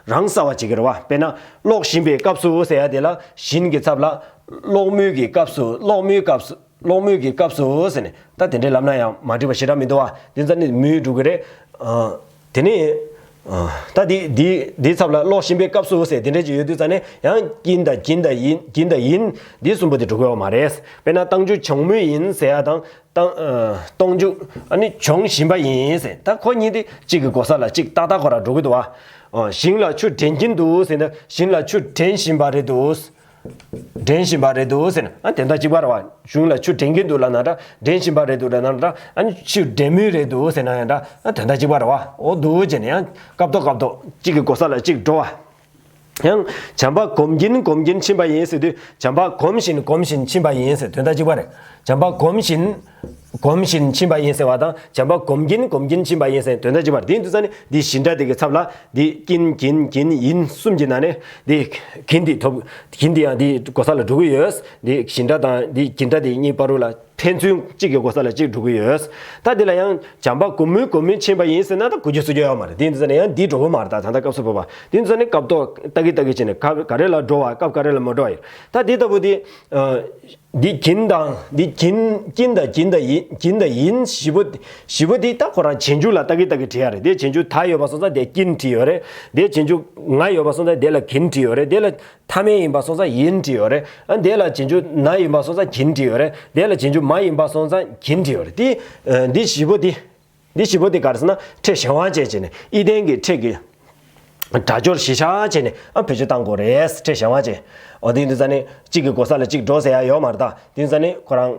རང་གསལ་བ་བྱེད་ཀྱི་རེད་བ། དཔེར་ན་ཀློག་བཞིན་པའི་སྐབས་སུ་ཟེར་ཡ་དེ་ལ་བཞིན་གྱི་ཚབ་ལ་ཀློག་མུས་ཀྱི་སྐབས་སུ། ཀློག་མུས་སྐབས་སུ། ཀློག་མུས་ཀྱི་སྐབས་སུ་ཟེར་ནས་ད་དེ་འདྲའི་ལབ་ན་ཡང་མ་འགྲིག་པ་ཞེ་དྲག་མི་འདུག་བ། དེ་ཚ་ནི་མུས་འགྲོ་གི་རེད། དེ་ནས་ད་དེ་དེ་དེའི་ཚབ་ལ་ཀློག་བཞིན་པའི་སྐབས་སུ་ཟེར་དེ་འདྲ་ཅིག་ཡོད་དུས་ཙ་ནས་ཡང་ཀྱིན་དང་གྱིན་དང་ཡིན། གྱིན་དང་ཡིན་འདི་གསུམ་པོ་དེ་འགྲོ་གི་ཡོད་མ་རེད། དཔེར་ན་རྟགས་འཇུག་བྱུང་མུས་ཡིན་ཟེར་ཡ་དང་། རྟགས་ཨ་རྟགས་འཇུག་ཨ་ནི་བྱུང་བཞིན་པ་ཡིན་ཟེར། ད་ཁོ་གཉིས་དེ་གཅིག་གི་གོ་ས་ལ་གཅིག་ཏག་ཏག་ཁོ་རང་འགྲོ་གི་འདུག་བ། ཨ་ཞིང་ལ་ཆུ་འདྲེན་གྱིན་འདུག་ཟེར་ན་ཞིང་ལ་ཆུ་འདྲེན་བཞིན་པ་རེད་འདུག་འདྲེན་བཞིན་པ་རེད་འདུག་ཟེར་ན་ཨ་དོན་དག་གཅིག་པ་རེད་བ། ཞིང་ལ་ཆུ་འདྲེན་གྱིན་འདུག་ལབ་ན་འདྲ། འདྲེན་བཞིན་པ་རེད་འདུག་ལབ་ན་འདྲ། ཨ་ནི་ཆུ་འདྲེན་མུས་རེད་འདུག་ཟེར་ན་ཡང་འདྲ། ཨ་དོན་དག་གཅིག་པ་རེད་བ། འོ་འདུག་བྱས་ནས་ཡང་སྐབས་ཐོག་སྐབས་ཐོག་གཅིག་གི་གོ་ས་ལ་གཅིག་འགྲོ་བ། ཡང་བྱམས་པ་སྒོམ་གྱིན་སྒོམ་གྱིན་ཕྱིན་པ་ཡིན་ཟེར་དུས་བྱམས་པ་སྒོམ་བཞིན་སྒོམ་བཞིན་ཕྱིན་པ་ཡིན་ཟེར་དོན་དག་གཅིག་པ་རེད། བྱམས་པ་སྒོམ་བཞིན་སྒོམ་བཞིན་ཕྱིན་པ་ཡིན་ཟེར་བ་དང་བྱམས་པ་སྒོམ་གྱིན་སྒོམ་གྱིན་ཕྱིན་པ་ཡིན་ཟེར་དོན་དག་གཅིག་པ་རེད། དེ་ཡིན་དུས་ཙ་ནི་འདི་བཞིན་སྒྲ་དེ་གི་ཚབ་ལ་འདི་ཀྱིན་གྱིན་གྱིན་ཡིན་གསུམ་གྱི་ནང་ནས་འདི་གྱིན་འདི་ཐོབ། གྱིན་འདི་ཡང་འདི་གོ་ས་ལ་འགྲོ་གི་ཡོད། འདི་བཞིན་སྒྲ་དང་འདི་གྱིན་སྒྲ་དེ་གཉིས་བར་དུ་ལ། ཕན་ཚུན་གཅིག་གི་གོ་ས་ལ་གཅིག་འགྲོ་གི་ཡོད། ད་འདི་ལ་ཡང་བྱམས་པ་སྒོམ་མུས་སྒོམ་མུས་ཕྱིན་པ་ཡིན་ཟེར་ན་ད་གོ་རྒྱུ་ཚོར་རྒྱུ་ཡོད་མ་རེད། དེ་ཡིན་ཙང་ནས་ཡང་འདི་འགྲོ་གི་མ་རེད། ད་ད་ལྟ་སྐབས་སུ་བབ་པ་དེ་ཡིན་ཙང་ནས་སྐབས་ཐོག་ལྟ་གི་ལྟ་གི་བྱས་ནས་ག་ག་རེ་ལ་འགྲོ་བ་སྐབས་ག་རེ་ལ་མ་འགྲོ་བ་ཡིན། ད་འདི་ལྟ་བུ་དེ་འདི་གྱིན་དང་འདི་གྱིན་གྱིན་དང་གྱིན་དང་ཡིན་གྱིན་དང་ཡིན་བཞི་པོ་བཞི་པོ་དེ་ད་ཁོ་རང་རྗེས་འཇུག་ལ་ལྟ་གི་ལྟ་གི་བྲིས་ཡ་རེད། དེ་རྗེས་འཇུག་ད་ཡོད་པ་སོང་ཙང་དེ་ཀྱིན་བྲིས་ཡོད་རེད། དེ་རྗེས་འཇུག་ང་ཡོད་པ་སོང་ཙང་དེ་ལ་གྱིན་བྲིས་ཡོད་རེད། དེ་ལ། མཐའ་མེད་ཡིན་པ་སོང་ཙང་ཡིན་བྲིས་ཡོད་རེད། ཨ་དེ་ལ་རྗེས་འཇུག་ན་ཡིན་པ་སོང་ཙང་གྱིན་བྲིས་ཡོད་རེད། དེ་ལ་རྗེས་འཇུག་མ་ཡིན་པ་སོང་ཙང་གྱིན་བྲིས་ཡོད་རེད། དེ་ཨ་འདི་བཞི་པོ་དེ། འདི་བཞི་པོ་དེ་ག་རེ་ཟེར་ན་ཕྲད་གཞན་དབང་བཅས་བྱས་ནས་ཨི་ལྡན་གྱི་ཕྲད་ཀྱི་སྒྲ་སྦྱོར་གཞིར་བཞག་བྱས་ནས་ཨ་བེད་སྤྱོད་བཏང་དགོས་རེད། ཕྲད་གཞན་དབང་བཅས། འོ་དེ་ཡིན་དུས་ཙ་ནས་གཅིག་གི་གོ་ས་ལ་གཅིག་འགྲོ་ཟེར་ཡ་ཡོད་མ་རེད། ད་དེ་ཡིན་ཙ་ནས་ཁོ་རང་།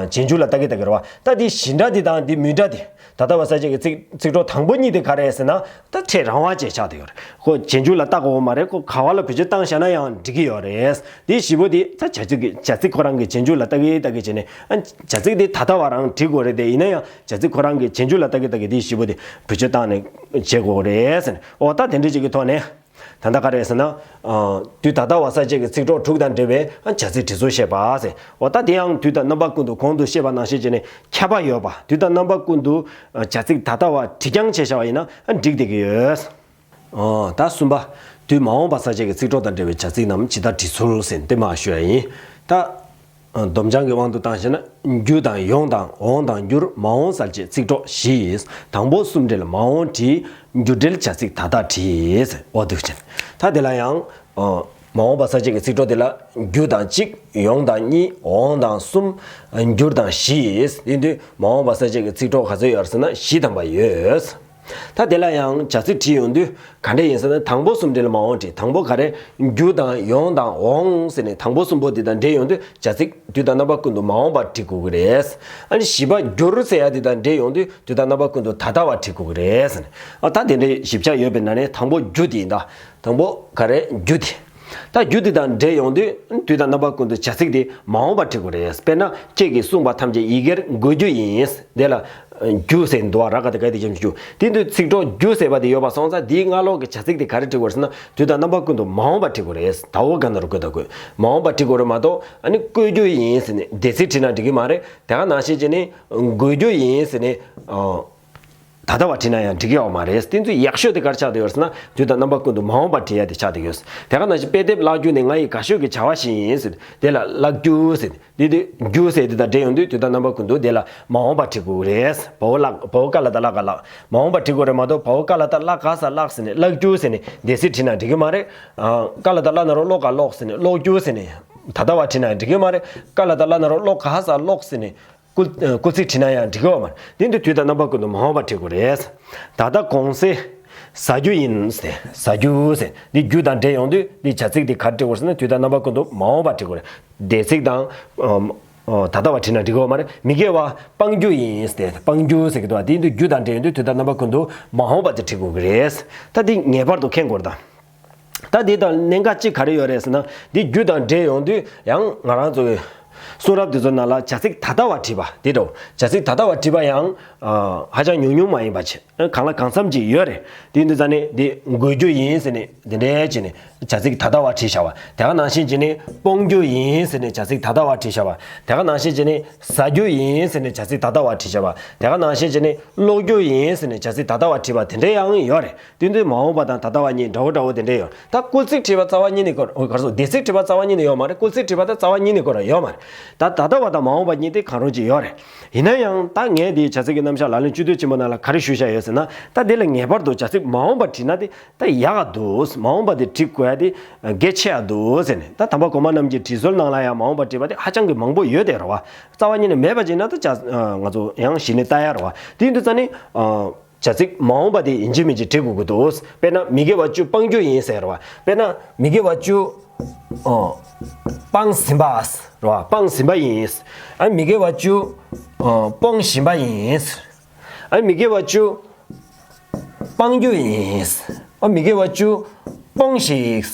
རྗེས་འཇུག་ལ་ལྟ་གི་ལྟ་གི་རེད་བ། ད་འདི་བཞིན་སྒྲ་འདི་དང་འདི་མུས་སྒྲ་འདི་ ད་ལྟ་བ་གསལ་བྱེད་ཀྱི་ཚིག་ཚིག་གྲོགས་དང་པོ་གཉིས་དེ་ག་རེ་རེད་ཟེར་ན། ད་ཕྲད་རང་དབང་ཅན་ཆགས་བསྡད་ཡོད་རེད། ཁོ་རྗེས་འཇུག་ལ་ལྟ་དགོས་མ་རེད། ཁོ་ག་བ་ལ་བེད་སྤྱོད་བཏང་བཞག་ན་ཡང་འགྲིག་གི་ཡོད་རེད། དེ་བཞི་པོ་དེ་ད་བྱ་ཚིག་གི་བྱ་ཚིག་ཁོ་རང་གི་རྗེས་འཇུག་ལ་ལྟ་གི་ལྟ་གི་བྱས་ནས། ཨ་བྱ་ཚིག་དེ་ད་ལྟ་བ་རང་འབྲི་དགོས་རེད་དེ། ཡིན་ན་ཡང་བྱ་ཚིག་ཁོ་རང་གི་རྗེས་འཇུག་ལ་ལྟ་གི་ལྟ་གི་དེ་བཞི་པོ་དེ་བེད་སྤྱོད་བཏང་ནས་བྱེད་དགོས་རེད་ཟེར་ནས། འོ་ད་དེ་འདྲ་ཅིག་གི་ཐོག་ནས། ད་ལྟ་ག་རེ་ཟེར་ན། ཨ་དུས་ད་ལྟ་བ་གསལ་བྱེད་ཀྱི་ཚིག་གྲོགས་དྲུག་དང་འབྲེལ་བའི་ཨ་བྱ་ཚིག་འབྲི་སྲོལ་བཤད་པ་ཟེར། འོ་ད་དེ་ཡང་དུས་དང་རྣམ་པ་ཀུན་ཏུ་གོང་དུ་བཤད་པ་ནང་བཞིན་བྱས་ནས་ཁྱབ་པ་ཡོད་པ། དུས་དང་རྣམ་པ་ཀུན་ཏུ་ཨ་བྱ་ཚིག་ད་ལྟ་བ་བྲིས་རྐྱང་བྱས་བཞག་པ་ཡིན་ན་ཨ་འགྲིག་བསྡད་ཀྱི་ཡོད། ཨོ་ད་གསུམ་པ། དུས་མ་འོངས་པ་གསལ་བྱེད་ཀྱི་ཚིག་གྲོགས་དང་འབྲེལ་བའི་བྱ་ཚིག་རྣམས་ཇི་ལྟར་འབྲི་ཚུལ་ཟེར་དེ་མར་ཞུ་ཡ་ཡིན། ད་ཨ་སྡོམ་བྱང་གི་དབང་དུ་བཏང་བྱས་ན། རྒྱུ་དང་ཡོང་དང་འོང་དང་འགྱུར་མ་འོངས་གསལ་བྱེད་ཚིག་གྲོགས་བཞི། དང་པོ་གསུམ་འབྲེལ་མ་འོངས་བྲིས། འགྱུར་འབྲེལ་བྱ་ཚིག་ད་ལྟ་བྲིས། འོ་འདུག་ཅན། ད་དེ་ལ་ཡང་ཨ་མ་འོངས་པ་གསལ་བྱེད་ཀྱི་ཚིག་གྲོགས་དེ་ལ་རྒྱུ་དང་གཅིག་ཡོང་དང་གཉིས། འོང་དང་གསུམ། འགྱུར་དང་བཞི། དེ་དུས་མ་འོངས་པ་གསལ་བྱེད་ཀྱི་ཚིག་གྲོགས་ག་ཚོད་ཡོད་ཟེར་ན་བཞི་ཐམ་པ་ཡོད། ད་དེ་ལ་ཡང་བྱ་ཚིག་བྲིས་ཡོང་དུས་ག་འདྲ་ཡིན་ཟེར་ན། དང་པོ་གསུམ་འབྲེལ་མ་འོངས་བྲིས། དང་པོ་ག་རེ། རྒྱུ་དང་ཡོང་དང་འོང་ཟེར་ནས་དང་པོ་གསུམ་པོ་དེ་དང་འབྲེལ་ཡོང་དུས་བྱ་ཚིག་དུས་དང་རྣམ་པ་ཀུན་ཏུ་མ་འོངས་པར་འབྲི་དགོས་ཀྱི་རེད། ཨ་ནི་བཞི་པ་འགྱུར་ཟེར་ཡ་དེ་དང་འབྲེལ་ཡོང་དུས་དུས་དང་རྣམ་པ་ཀུན་ཏུ་ད་ལྟ་བ་འབྲི་དགོས་ཀྱི་རེད། ཨ་ད་དེ་འདྲའི་བཞི་ཆ་ཡོད་པའི་ནང་ནས་དང་པོ་རྒྱུ་དེ་ཡིན་ད། དང་པོ་ག་རེ། རྒྱུ་དེ། ད་རྒྱུ་དེ་དང་འབྲེལ་ཡོང་དུས་དུས་དང་རྣམ་པ་ཀུན་ཏུ་བྱ་ཚིག་དེ་མ་འོངས་པར་འབྲི་དགོས་རེད། དཔེར་ན། ཁྱེད་ཀྱིས་གསུངས་པ་ཐམས་ཅད་ཡི་གེར་འགོད་རྒྱུ་ཡིན། དེ་ལ་རྒྱུ་ཟེར་འདུག་བ། ར་ག་དེ་ག་དེ་ཅམ་རྒྱུ། དེ་དུས་ཚིག་གྲོགས་རྒྱུ་ཟེར་བ་དེ་ཡོད་པ་སོང་ཙང་དེའི་སྔ་ལོགས་ཀྱི་བྱ་ཚིག་དེ་ག་རེ་འབྲི་དགོས་རེད་ཟེར་ན། དུས་དང་རྣམ་པ་ཀུན་ཏུ་མ་འོངས་པར་འབྲི་དགོས་རེད། ད་འོ་ག་ན་རུ་དགོས་ད་དགོས། མ་འོངས་པར་འབྲི་དགོས་རེད་མ་གཏོགས། ཨ་ནི་བཀོད་རྒྱུ་ཡིན་ཟེར་ནས་འདས་ཚིག་བྲིས་ན་འགྲིག་གི་མ་རེད། དེ་ག་ནང་བཞིན་བྱས་ནས་འགོད་རྒྱུ་ཡིན་ཟེར་ནས། ཨ། ད་ལྟ་བ་བྲིས་ན་ཡང་འགྲིག་གི་ཡོད་མ་རེད། དེ་ཚོ་ཡག་ཤོས་དེ་ག་རེ་ཆགས་བསྡད་ཡོད་ཟེར་ན། དུས་དང་རྣམ་པ་ཀུན་ཏུ་མ་འོངས་པ་བྲིས་ཡ་དེ་ཆགས་བསྡད་ཡོད། དེ་ག་ནང་བཞིན་དཔེ་དེབ་བཀླག་རྒྱུ་ནི་ང་ཡི་དགའ་ཤོས་ཀྱི་བྱ་བ་ཞིག་ཡིན་ཟེར། དེ་ལ་བཀླག་རྒྱུ་ཟེར། དེ་དུས་རྒྱུ་ཟེར་དེ་དང་འབྲེལ་ཡོང་དུས་དུས་དང་རྣམ་པ་ཀུན་ཏུ་དེ་ལ་མ་འོངས་པ་བྲིས་དགོས་རེད། བ་འོག་བཀླག་བ་འོག་ཀ་ལ་བཏགས་ཀླ་ཀ་ཀླགས། མ་འོངས་པ་བྲིས་དགོས་རེད་མ་གཏོགས། བ་འོག་ཀ་ལ་བཏགས་ཀླ་ག་ས་ཀླགས་ཟེར་ནས་ཀླག་རྒྱུ་ཟེར་ནས་འདས་ཚིག་བྲིས་ན་འགྲིག་གི་མ་རེད། ཨ། ཀ་ལ་བཏགས་ཀླ་ན་རོ་ཀློ་ག་ཀློགས་ཟེར་ནས་ཀློག་རྒྱུ་ཟེར་ནས་ད་ལྟ་བ་བྲིས་ན་འགྲིག་གི་མ་རེད། ཀ་ལ་བཏགས་ཀླ་ན་རོ་ཀློ་ག་ས་ཀློགས་ཟེར་ནས། སྐུལ་སྐུལ་ཚིག་བྲིས་ན་ཡང་འགྲིག་གི་ཡོད་མ་རེད། དེ་འདི་དུས་དང་རྣམ་པ་ཀུན་ཏུ་མ་འོངས་པར་བྲི་དགོས་རེད། ད་ལྟ་གོང་གསལ། ཟ་རྒྱུ་ཡིན་ཟེར། ཟ་རྒྱུ་ཟེར། འདི་རྒྱུ་དང་འབྲེལ་ཡོང་དུས་འདི་བྱ་ཚིག་འདི་ག་རེ་འབྲི་དགོས་ཟེར་ན། དུས་དང་རྣམ་པ་ཀུན་ཏུ་མ་འོངས་པར་བྲི་དགོས་རེད། འདས་ཚིག་དང་། ཨ་ཨ་ད་ལྟ་བ་བྲིས་ན་འགྲིག་གི་ཡོད་མ་རེད། མི་དགེ་བ་སྤང་རྒྱུ་ཡིན་ཟེར། སྤང་རྒྱུ་ཟེར་གི་འདུག་བ། དེ་འདི་རྒྱུ་དང་འབྲེལ་ཡོང་དུས་དུས་དང་རྣམ་པ་ཀུན་ཏུ་མ་འོངས་པར་དེ་བྲི་དགོས་ཀྱི་རེད། ད་འདི་ངེས་པར་དུ་མཁྱེན་དགོས་རེད་ད། ད་འདི་དང་གནད་འགག་གཅིག་ག་རེ་ཡོད་རེད་ཟེར་ན། འདི་རྒྱུ་དང་འབྲེལ་ཡོང་དུས་ཡང་ང་རང་ཚོའི་གསུང་རབ་འདི་ཚོ་ནང་ལ་བྱ་ཚིག་ད་ལྟ་བ་བྲིས་པ་འདི་འདྲ་བོ། བྱ་ཚིག་ད་ལྟ་བ་བྲིས་པ་ཡང་ཨ་ཧ་ཅང་ཉུང་ཉུང་མ་ཡིན་པ་ཆེ་གང་ལ་གང་འཚམ་ཅིག་ཡོད་རེད། དེ་འདི་ཙ་ནི་འདི་འགོད་རྒྱུ་ཡིན་ཟེར་ནས་འདི་འདྲའི་བྱས་ནས་བྱ་ཚིག་ད་ལྟ་བ་བྲིས་བཞག་པ། དེ་ག་ནང་བཞིན་བྱས་ནས་སྤོང་རྒྱུ་ཡིན་ཟེར་ནས་བྱ་ཚིག་ད་ལྟ་བ་བྲིས་བཞག་པ། དེ་ག་ནང་བཞིན་བྱས་ནས་ཟ་རྒྱུ་ཡིན་ཟེར་ནས་བྱ་ཚིག་ད་ལྟ་བ་བྲིས་བཞག་པ། དེ་ག་ནང་བཞིན་བྱས་ནས་ཀློག་རྒྱུ་ཡིན་ཟེར་ནས་བྱ་ཚིག་ད་ལྟ་བ་བྲིས་པ་དེ་འདྲའི་ཡང་ཡོད་རེད། དེ་དུས་མ་འོངས་པ་དང་ད་ལྟ་བ་གཉིས་འདྲ་བོ་འདྲ་བོ་དེ་འདྲས་ཡོད། ད་སྐུལ་ཚིག་བྲིས་པ་རྩ་བ་ཉིད་ནས་ཁོ་ར་ག་རེ་ཟེར། འདས་ཚིག་བྲིས་པ་རྩ་བ་ཉིད་ནས་ཡོད་མ་རེད། སྐུལ་ཚིག་བྲིས་པ་ད་རྩ་བ་ཉིད་ནས་ཁོ་ར་ཡོད་མ་རེད། ད་ད་ལྟ་བ་དང་མ་འོངས་པ་གཉིས་དེ་གང་རུང་ཅིག་ཡོད་རེད། ཡིན་ན་ཡང་ད་ངས་འདིའི་བྱ་ཚིག་གི་རྣམ་གཞག་ལག་ལེན་སྤྱོད་བསྡུས་ཆེན་པོ་ནང་ལ་ག་རེ་ཞུས་བཞག་ཡོད་ཟེར་ན། ད་འདི་ལ་ངེས་པར་དུ་བྱ་ཚིག་མ་འོངས་པ་བྲིས་ན་དེ་ད་ཡག་ག་འདུག་མ་འོངས་པ་དེ་བྲི་དགོས་ཡ་དེ་གལ་ཆེ་ཡ་འདུག་ཟེར་ནས། ད་དམ་པ་གོང་མ་རྣམས་ཀྱི་དྲི་བཟོའི་ནང་ལ་ཡང་མ་འོངས་པ་བྲིས་པ་དེ་ཧ་ཅང་གི་མང་པོ་ཡོད་དེ་རེད་བ། རྩ་བ་ཉིད་ནས་མེད་པ་ཅིག་ན་ད་ཅག་ང་ཚོ་ཡང་གཞི་ནས་ལྟ་ཡ་རེད་བ། དེ་འདི་ཙ་ནི། བྱ་ཚིག་མ་འོངས་པ་དེ་ཡིན་གཅིག་མིན་གཅིག་འབྲི་དགོས་ཀྱི་འདུག་དཔེར་ན་མི་དགེ་བ་བཅུ་སྤང་རྒྱུ་ཡིན་ཟེར་བ། དཔེར་ན་མི་དགེ་བ་བཅུ། ཨོ། སྤངས་ཟིན་པ། རེད་བ། སྤངས་ཟིན་པ་ཡིན། ཨ་མི་དགེ་བ་བཅུ། ཨོ། སྤོང་བཞིན་པ་ཡིན། ཨ་མི་དགེ་བ་བཅུ། སྤང་རྒྱུ་ཡིན། ཨ་མི་དགེ་བ་བཅུ། སྤོངས་ཤིག་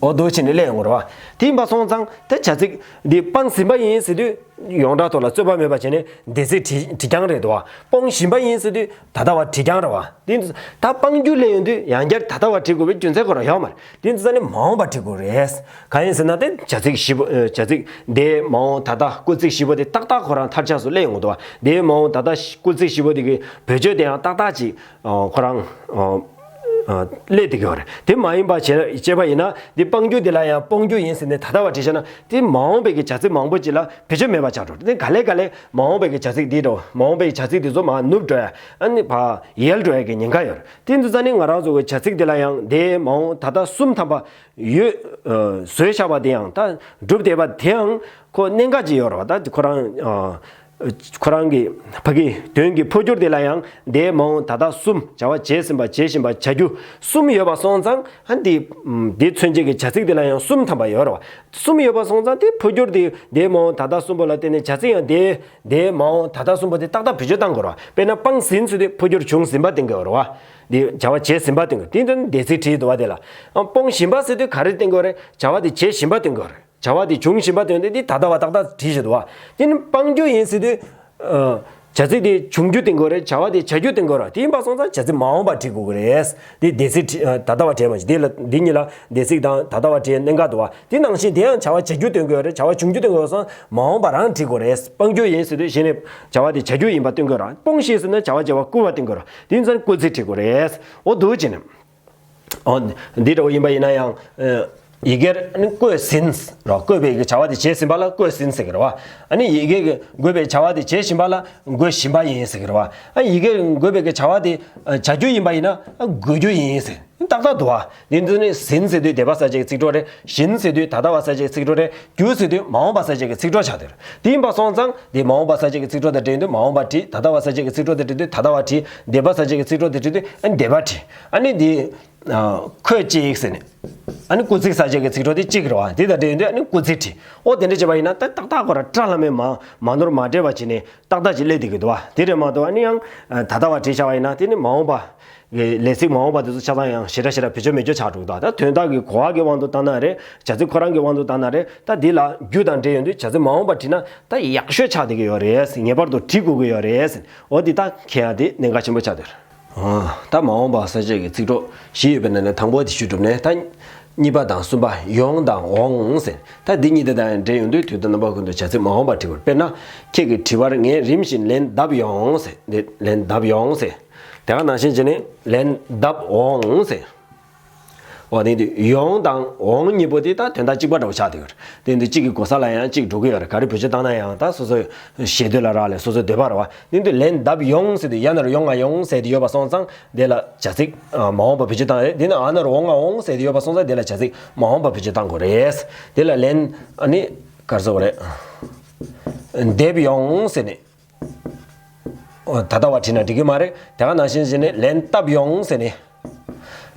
འོ་འདུག་བྱས་ནས་སླེབས་ཡོང་གི་རེད་བ། དེ་ཡིན་པ་སོང་ཙང་དེ་བྱ་ཚིག་འདི་སྤངས་ཟིན་པ་ཡིན་ཟེར་དུས་ཡོངས་གྲགས་ཐོག་ལ་རྩོད་པ་མེད་པ་བྱས་ནས་འདས་ཚིག་བྲིས་བྲིས་རྐྱང་རེད་དོ། སྤོང་བཞིན་པ་ཡིན་ཟེར་དུས་ད་ལྟ་བ་བྲིས་རྐྱང་རེད་བ། དེ་ད་སྤང་རྒྱུ་སླེབས་ཡོང་དུས་ཡང་བསྐྱར་ད་ལྟ་བ་བྲིས་དགོས་པའི་རྒྱུ་མཚན་ཁོ་རང་ཡོད་མ་རེད། དེ་ཚོ་ནི་མ་འོངས་པ་བྲིས་དགོས་རེད། གང་ཡིན་ཟེར་ན་དེ་བྱ་ཚིག་བཞི་པོ་བྱ་ཚིག་འདས་མ་འོངས་ད་ལྟ་སྐུལ་ཚིག་བཞི་པོ་དེ་ཏག་ཏག་ཁོ་རང་མཐར་ཆགས་སུ་སླེབས་ཡོང་གི་འདུག་བ། འདས་མ་འོངས་ད་ལྟ་སྐུལ་ཚིག་བཞི་པོ་དེ་གི་བེད་སྤྱོད་དེ་ཡང་ཏག་ཏག་ཅིག་ཁོ་རང་སླེབས་བསྡད་ཀྱི་ཡོད་རེད། དེ་མ་ཡིན་པ་བྱས་བྱས་པ་ཡིན་ན་འདི་སྤང་རྒྱུ་འདི་ལ་ཡང་སྤོང་རྒྱུ་ཡིན་ཟེར་ནས་ད་ལྟ་བ་བྲིས་བཞག་ན་དེ་མ་འོངས་པའི་གི་བྱ་ཚིག་མང་པོ་ཅིག་ལ་བེད་སྤྱོད་མེད་པ་ཆགས་འགྲོ། དེ་ག་ལེ་ག་ལེ་མ་འོངས་པའི་གི་བྱ་ཚིག་འདི་འགྲོ་མ་འོངས་པའི་བྱ་ཚིག་འདི་ཚོ་མར་ནུབ་འགྲོ་ཡ། ཨ་ནི་ཕར་ཡལ་འགྲོ་ཡ་གི་ཉེན་ཁ་ཡོད་རེད། དེ་འདི་ཙ་ནི་ང་རང་ཚོ་གི་བྱ་ཚིག་འདི་ལ་ཡང་འདས་མ་འོངས་ད་ལྟ་གསུམ་ཐམ་པ་ཡོད། བཟོས་བཞག་པ་དེ་ཡང་ད་གྲུབ་བསྡད་པ་དེའང་ཁོ་གནད་འགག་ཅིག་ཡོད་རེད་བ། ད་ཁོ་རང་། ཁོ་རང་གི་ཕ་གི་དོན་གྱི་འཕོ་འགྱུར་དེ་ལ་ཡང་འདས་མ་འོངས་ད་ལྟ་གསུམ། བྱ་བ་བྱས་ཟིན་པ། བྱེད་བཞིན་པ། བྱ་རྒྱུ་གསུམ་ཡོད་པ་སོང་ཙང་། ཨ་འདི་འདི་མཚོན་བྱེད་ཀྱི་བྱ་ཚིག་དེ་ལ་ཡང་གསུམ་ཐམ་པ་ཡོད་རེད་བ། གསུམ་ཡོད་པ་སོང་ཙང་དེ་འཕོ་འགྱུར་དེ་འདས་མ་འོངས་ད་ལྟ་གསུམ་པོ་ལ་བརྟེན་ནས་བྱ་ཚིག་ཡང་འདས་འདས་མ་འོངས་ད་ལྟ་གསུམ་པོ་དེ་ཏག་ཏག་བེད་སྤྱོད་བཏང་དགོས་རེད་བ། དཔེར་ན་སྤངས་ཟིན་ཟེར་དུས་འཕོ་འགྱུར་བྱུང་ཟིན་པ་བསྟན་དགོས་རེད་བ། འདི་བྱ་བ་བྱས་ཟིན་པ་བསྟན་དགོས། དེ་ཡིན་དུས་འདས་ཚིག་བྲིས་འདུག་བ། དེ་ལ་ཨ་སྤོང་བཞིན་པ་ཟེར་དུས་ག་རེ་བསྟན་དགོས་རེད། བྱ་བ་དེ་བྱེད་བཞིན་པ་བསྟན་དགོས་རེད། བྱ་བ་དེ་བྱུང་བཞིན་པ་དོན་དེ་འདི་ད་ལྟ་བ་ཏག་ཏག་བྲིས་བཞག་འདུག་བ། དེ་ནི་སྤང་རྒྱུ་ཡིན་ཟེར་དུས། ཨ། བྱ་ཚིག་དེ་བྱུང་རྒྱུ་བསྟན་དགོས་རེད། བྱ་བ་དེ་བྱ་རྒྱུ་བསྟན་དགོས་རེད། དེ་ཡིན་པ་སོང་ཙང་བྱ་ཚིག་མ་འོངས་པ་བྲིས་དགོས་ཀྱི་རེད། དེ་འདས་ཚིག་བྲིས། ཨ། ད་ལྟ་བ་བྲིས་མ་བྱུང་། དེ་ལ་འདི་གཉིས་ལ་འདས་ཚིག་དང་ད་ལྟ་བ་བྲིས་གནད་འགག་འདུག་བ། དེ་ནང་བཞིན་དེ་ཡང་བྱ་བ་བྱ་རྒྱུ་བསྟན་དགོས་རེད། བྱ་བ་བྱུང་རྒྱུ་བསྟན་དགོས་སོང་མ་འོངས་པ་རང་བྲིས་དགོས་རེད། སྤང་རྒྱུ་ཡིན་ཟེར་དུས་གཞི་ནས་བྱ་བ་དེ་བྱ་རྒྱུ་ཡིན་པ་སྟོན་དགོས་རེད། སྤོང་ཞིང་ཟེར་ན་བྱ་བ་བྱ་བ་བསྐུལ་བ་བསྟན་དགོས་རེད། དེ་ཡིན་ཙང་བསྐུལ་ཚིག་བྲིས་དགོས་རེད། འོ་འདུག་བྱས་ནས། འོ། འདི་འདྲ་བོ་ཡིན་པ་ཡིན་ན་ཡང་། ཨ། ཡི་གེར་ནི་བཀོད་ཟིན་རོ། བཀོད་པའི་གི་བྱ་བ་དེ་བྱས་ཟིན་པ་ལ་བཀོད་ཟིན་ཟེར་གི་རེད་བ། ཨ་ནི་ཡི་གེ་གི་འགོད་པའི་བྱ་བ་དེ་བྱེད་བཞིན་པ་ལ་འགོད་བཞིན་པ་ཡིན་ཟེར་གི་རེད་བ། ཨ། ཡི་གེ་འགོད་པའི་གི་བྱ་བ་དེ་བྱ་རྒྱུ་ཡིན་པ་ཡིན་ན་འགོད་རྒྱུ་ཡིན་ཟེར། ཏག་ཏག་འདུག་བ། འདི་འདི་ནི་ཟིན་ཟེར་དུས་འདས་པ་གསལ་བྱེད་ཀྱི་ཚིག་གྲོགས་རེད། བཞིན་ཟེར་དུས་ད་ལྟ་བ་གསལ་བྱེད་ཀྱི་ཚིག་གྲོགས་རེད། རྒྱུ་ཟེར་དུས་མ་འོངས་པ་གསལ་བྱེད་ཀྱི་ཚིག་གྲོགས་ཆགས་འདུག་དེ་ཡིན་པ་སོང་ཙང་འདི་མ་འོངས་པ་གསལ་བྱེད་ཀྱི་ཚིག་གྲོགས་དང་འབྲེལ་དུས་མ་འོངས་པ་བྲིས། ད་ལྟ་བ་གསལ་བྱེད་ཀྱི་ཚིག་གྲོགས་དང་འབྲེལ་དུས་ད་ལྟ་བ་བྲིས། འདས་པ་གསལ་བྱེད་ཀྱི་ཚིག་གྲོགས་དང་འབྲེལ་དུས་ཨ་འདས་པ་བྲིས། ཨ་ནི་འདི། ཨ། ཁོས་གཅིག་ཟེར་ནས། ཨ་ནི་སྐུལ་ཚིག་གསལ་བྱེད་ཀྱི་ཚིག་གྲོགས་དེ་གཅིག་རེད་བ། དེ་དང་འབྲེལ་དུས་ཨ་ནི་སྐུལ་ཚིག་བྲིས། ཨོ་དེ་འདྲ་བྱས་པ་ཡིན་ན་ད་ཏག་ཏག་ཁོ་རང་སྐྲ་ལྷམ་མེ་མ་མ་ནོར་མ་འདྲེས་པ་བྱས་ནས་ཏག་ཏག་ཅིག་སླེབས་བསྡད་ཀྱི་འདུག་བ། དེ་རེད་མ་གཏོགས་ཨ་ནི་ཡང་ད་ལྟ་བ་བྲིས་བཞག་པ་ཡིན་ན་དེ་ནི་མ་འོངས་པ། ལས་ཚིག་མ་འོངས་པ་དེ་ཚོ་ཆ་ཚང་ཡང་ཞེ་དྲག་ཞེ་དྲག་བེད་སྤྱོད་མེད་སྤྱོད་ཆགས་འགྲོ་གི་འདུག་ད་དོན་དག་གི་གོ་བ་གི་དབང་དུ་བཏང་ན་རེད། བྱ་ཚིག་ཁོ་རང་གི་དབང་དུ་བཏང་ན་རེད། ད་འདི་ལ་རྒྱུ་དང་འབྲེལ་ཡོང་དུས་བྱ་ཚིག་མ་འོངས་པ་བྲིས་ན་ད་ཡག་ཤོས་ཆགས་བསྡད་ཀྱི་ཡོད་རེད། ངེས་པར་དུ་བྲིས་དགོས་ཀྱི་ཡོད་རེད། འོ་འདི་ད་མཁྱེན་ཡ་དེ་གནད་འགག་ཆེན་པོ་ཆགས་འདུག་ད་མ་འོངས་པ་གསལ་བྱེད་ཀྱི་ཚིག་གྲོགས་བཞི་ཡོད་པའི་ནང་ནས་དང་པོ་དེ་ཞུས་གྲུབ་ནས་ད། གཉིས་པ་དང་གསུམ་པ་ཡོང་དང་འོང་ཟེར། ད་འདི་གཉིས་དེ་དང་འབྲེལ་ཡོང་དུས་དུས་དང་རྣམ་པ་ཀུན་ཏུ་བྱ་ཚིག་མ་འོངས་པ་བྲིས་དགོས། དཔེར་ན། ཁྱེད་ཀྱི་དྲི་བར་ངས་རིམ་བཞིན་ལན་གདབ་ཡོང་ཟེར། འདི་ལན་གདབ་ཡོང་ཟེར། དེ་ག་ནང་བཞིན་བྱས་ནས་ལན་གདབ་འོང་ཟེར། འོ་དེ་དུས་ཡོང་དང་འོང་གཉིས་པོ་དེ་ད་དོན་དག་གཅིག་པ་འདྲ་བོ་ཆགས་བསྡད་ཡོད་རེད། དེ་དུས་གཅིག་གི་གོ་ས་ལ་ཡང་གཅིག་འགྲོ་གི་ཡོད་རེད། ག་རེ་བེད་སྤྱོད་བཏང་ན་ཡང་ད་སོ་སོའི་ཞེ་འདོད་ལ་རག་ལས་སོ་སོའི་འདོད་པ་རེད་བ། དེ་དུས་ལན་གདབ་ཡོང་ཟེར་དུས་ཡ་ན་རོ་ཡོང་ང་ཡོང་ཟེར་དུས་ཡོད་པ་སོང་ཙང་དེ་ལ་བྱ་ཚིག་མ་འོངས་པ་བེད་སྤྱོད་བཏང་རེད། དེ་ནས་ཨ་ན་རོ་འོང་ང་འོང་ཟེར་དུས་ཡོད་པ་སོང་ཙང་དེ་ལ་བྱ་ཚིག་མ་འོངས་པ་བེད་སྤྱོད་བཏང་དགོས་རེད། དེ་ལ་ལན་ཨ་ནི་ག་རེ་ཟེར་དགོས་རེད། འདེབས་ཡོང་ཟེར་ནས། ཨོ། ད་ལྟ་བ་བྲིས་ན་འགྲིག་གི་མ་རེད། དེ་ག་ནང་བཞིན་བྱས་ནས་ལན་བཏབ་ཡོང་ཟེར་ནས།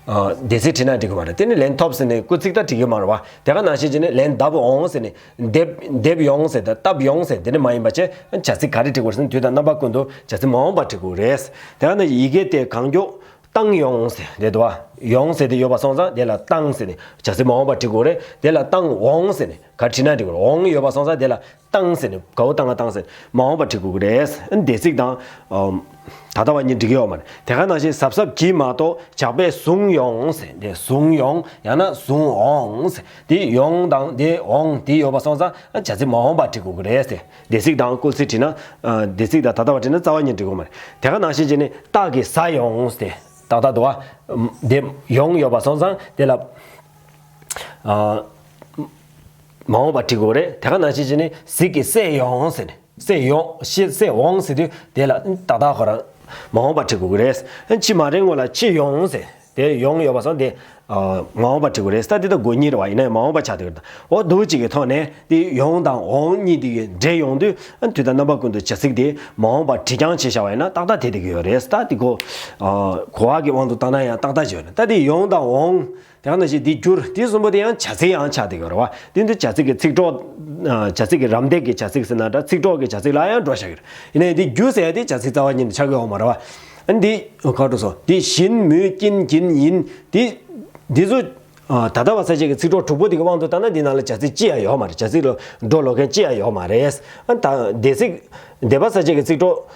ཨ། འདས་ཚིག་བྲིས་ན་འགྲིག་གི་མ་རེད། དེ་ནི་ལན་ཐོབ་ཟེར་ནས་སྐུལ་ཚིག་ད་འགྲིག་གི་མ་རེད་བ། དེ་ག་ནང་བཞིན་བྱས་ནས་ལན་བཏབ་འོང་ཟེར་ནས་འདེབས་འདེབས་ཡོང་ཟེར་ད་བཏབ་ཡོང་ཟེར་དེ་ནི་མ་ཡིན་པ་བྱས། བྱ་ཚིག་ག་རེ་བྲིས་དགོས་ཟེར་ན་དུས་དང་རྣམ་པ་ཀུན་ཏུ་བྱ་ཚིག་མ་འོངས་པ་བྲིས་དགོས་རེད། དེ་ག་ནི་ཡི་གེ་དེ་གང་མགྱོགས་བཏང་ཡོང་ཟེར་དེ་འདུག་བ། ཡོང་ཟེར་དེ་ཡོད་པ་སོང་ཙང་དེ་ལ་བཏང་ཟེར་ནས་བྱ་ཚིག་མ་འོངས་པ་བྲིས་དགོས་རེད། དེ་ལ་བཏང་འོང་ཟེར་ནས་ག་རེ་བྲིས་ན་འགྲིག་གི་རེད། འོང་ཡོད་པ་སོང་ཙང་དེ་ལ། བཏང་ཟེར་ནས་གའུ་བཏང་ང་བཏང་ཟེར་ནས་མ་འོངས་པ་བྲིས་དགོས་ཀྱི་རེད། འདས་ཚིག་དང་། ཨམ། ད་ལྟ་བ་གཉིས་འགྲིག་གི་ཡོད་མ་རེད། དེ་ག་ནང་བཞིན་གཟབ་གཟབ་གྱིས་མ་གཏོགས་ཇག་པས་བཟུང་ཡོང་ཟེར་དེ་བཟུང་ཡོང་ཡང་ན་བཟུང་འོང་ཟེར་དེ་ཡོང་དང་དེ་འོང་དེ་ཡོད་པ་སོང་ཙང་བྱ་ཚིག་མ་འོངས་པ་བྲིས་དགོས་ཀྱི་རེད་ཟེར། འདས་ཚིག་དང་སྐུལ་ཚིག་བྲིས་ན། ཨ། འདས་ཚིག་དང་ད་ལྟ་བ་བྲིས་ན་རྩ་བ་ཉིད་འགྲིག་གི་མ་རེད། དེ་ག་ནང་བཞིན་བྱས་ནས་སྟག་གིས་ཟ་ཡོང་ཟེར་ཏག་ཏག་འདུག་བ། དེ་ཡོང་ཡོད་པ་སོང་ཙང་དེ་ལ། ཨ། མ་འོངས་པ་བྲིས་དགོས་རེད། དེ་ག་ནང་བཞིན་བྱས་ནས་གཟིག་གིས་བསད་ཡོང་ཟེར་ནས་བསད་ཡོང་བསད་བསད་འོང་ཟེར་དུས་དེ་ལ་ཏག་ཏག་ཁོ་རང་མ་འོངས་པ་བྲིས་དགོས་ཀྱི་རེད། ཕྱི་མ་རེད་སྔོན་ལ་ཕྱི་ཡོང་ཟེར་དེ་ཡོང་ཡོད་པ་སོང་དེ་མ་འོངས་པ་བྲིས་དགོས་རེད། ད་དེ་ད་དགོས་ངེས་རེད་བ། ཡིན་ན་ཡང་མ་འོངས་པ་ཆགས་བསྡད་ཀྱི་རེད། འོ་འདུག་ཅིག་གི་ཐོག་ནས་དེ་ཡོང་དང་འོང་གཉིས་དེ་གི་འབྲེལ་ཡོང་དུས་དུས་དང་རྣམ་པ་ཀུན་ཏུ་བྱ་ཚིག་དེ་མ་འོངས་པ་བྲིས་རྐྱང་བྱས་བཞག་པ་ཡིན་ན་ཏག་ཏག་དེ་བསྡད་ཀྱི་ཡོད་རེད། ད་དེ་གོ་གོ་བ་གི་དབང་དུ་བཏང་ན་ཡང་ཏག་ཏག་ཅིག་ཡོད་རེད། ད་དེ་ཡོང་དང་འོང་། དེ་ག་ནང་བཞིན་འདི་འགྱུར་འདི་གསུམ་པོ་དེ་ཡང་བྱ་ཚིག་ཡང་ཆགས་བསྡད་ཀྱི་ཡོད་རེད་བ། དེ་འདི་བྱ་ཚིག་གི་ཚིག་གྲོགས། བྱ་ཚིག་གི་རམ་འདེགས་ཀྱི་བྱ་ཚིག་ཟེར་ན་འདྲ་ཚིག་གྲོགས་ཀྱི་བྱ་ཚིག་ལ་ཡང་འགྲོ་བཞག་ཡོད་རེད། ཡིན་ནའི་འདི་རྒྱུ་ཟེར་ཡ་དེ་བྱ་ཚིག་རྩ་བ་ཉིད་ནས་ཆགས་ཀྱི་ཡོད་མ་རེད་བ། འདི་ག་འགྲོ་སོང་འདི་བཞིན་མུས་ཀྱིན་གྱིན་ཡིན་འདི། འདི་ཚོ། ད་ལྟ་བ་གསལ་བྱེད་ཀྱི་ཚིག་གྲོགས་དྲུག་པོ་དེ་གི་དབང་དུ་བཏང་ན་འདི་ནང་ལ་བྱ་ཚིག་ཅི་ཡང་ཡོད་མ་རེད། བྱ་ཚིག་ལ་འགྲོ་ལོག་མཁན་ཅི་ཡང་ཡོད་མ་རེད། ད་འདས་ཚིག་འདས་པ་གསལ་བྱེད་ཀྱི་ཚིག་གྲོགས།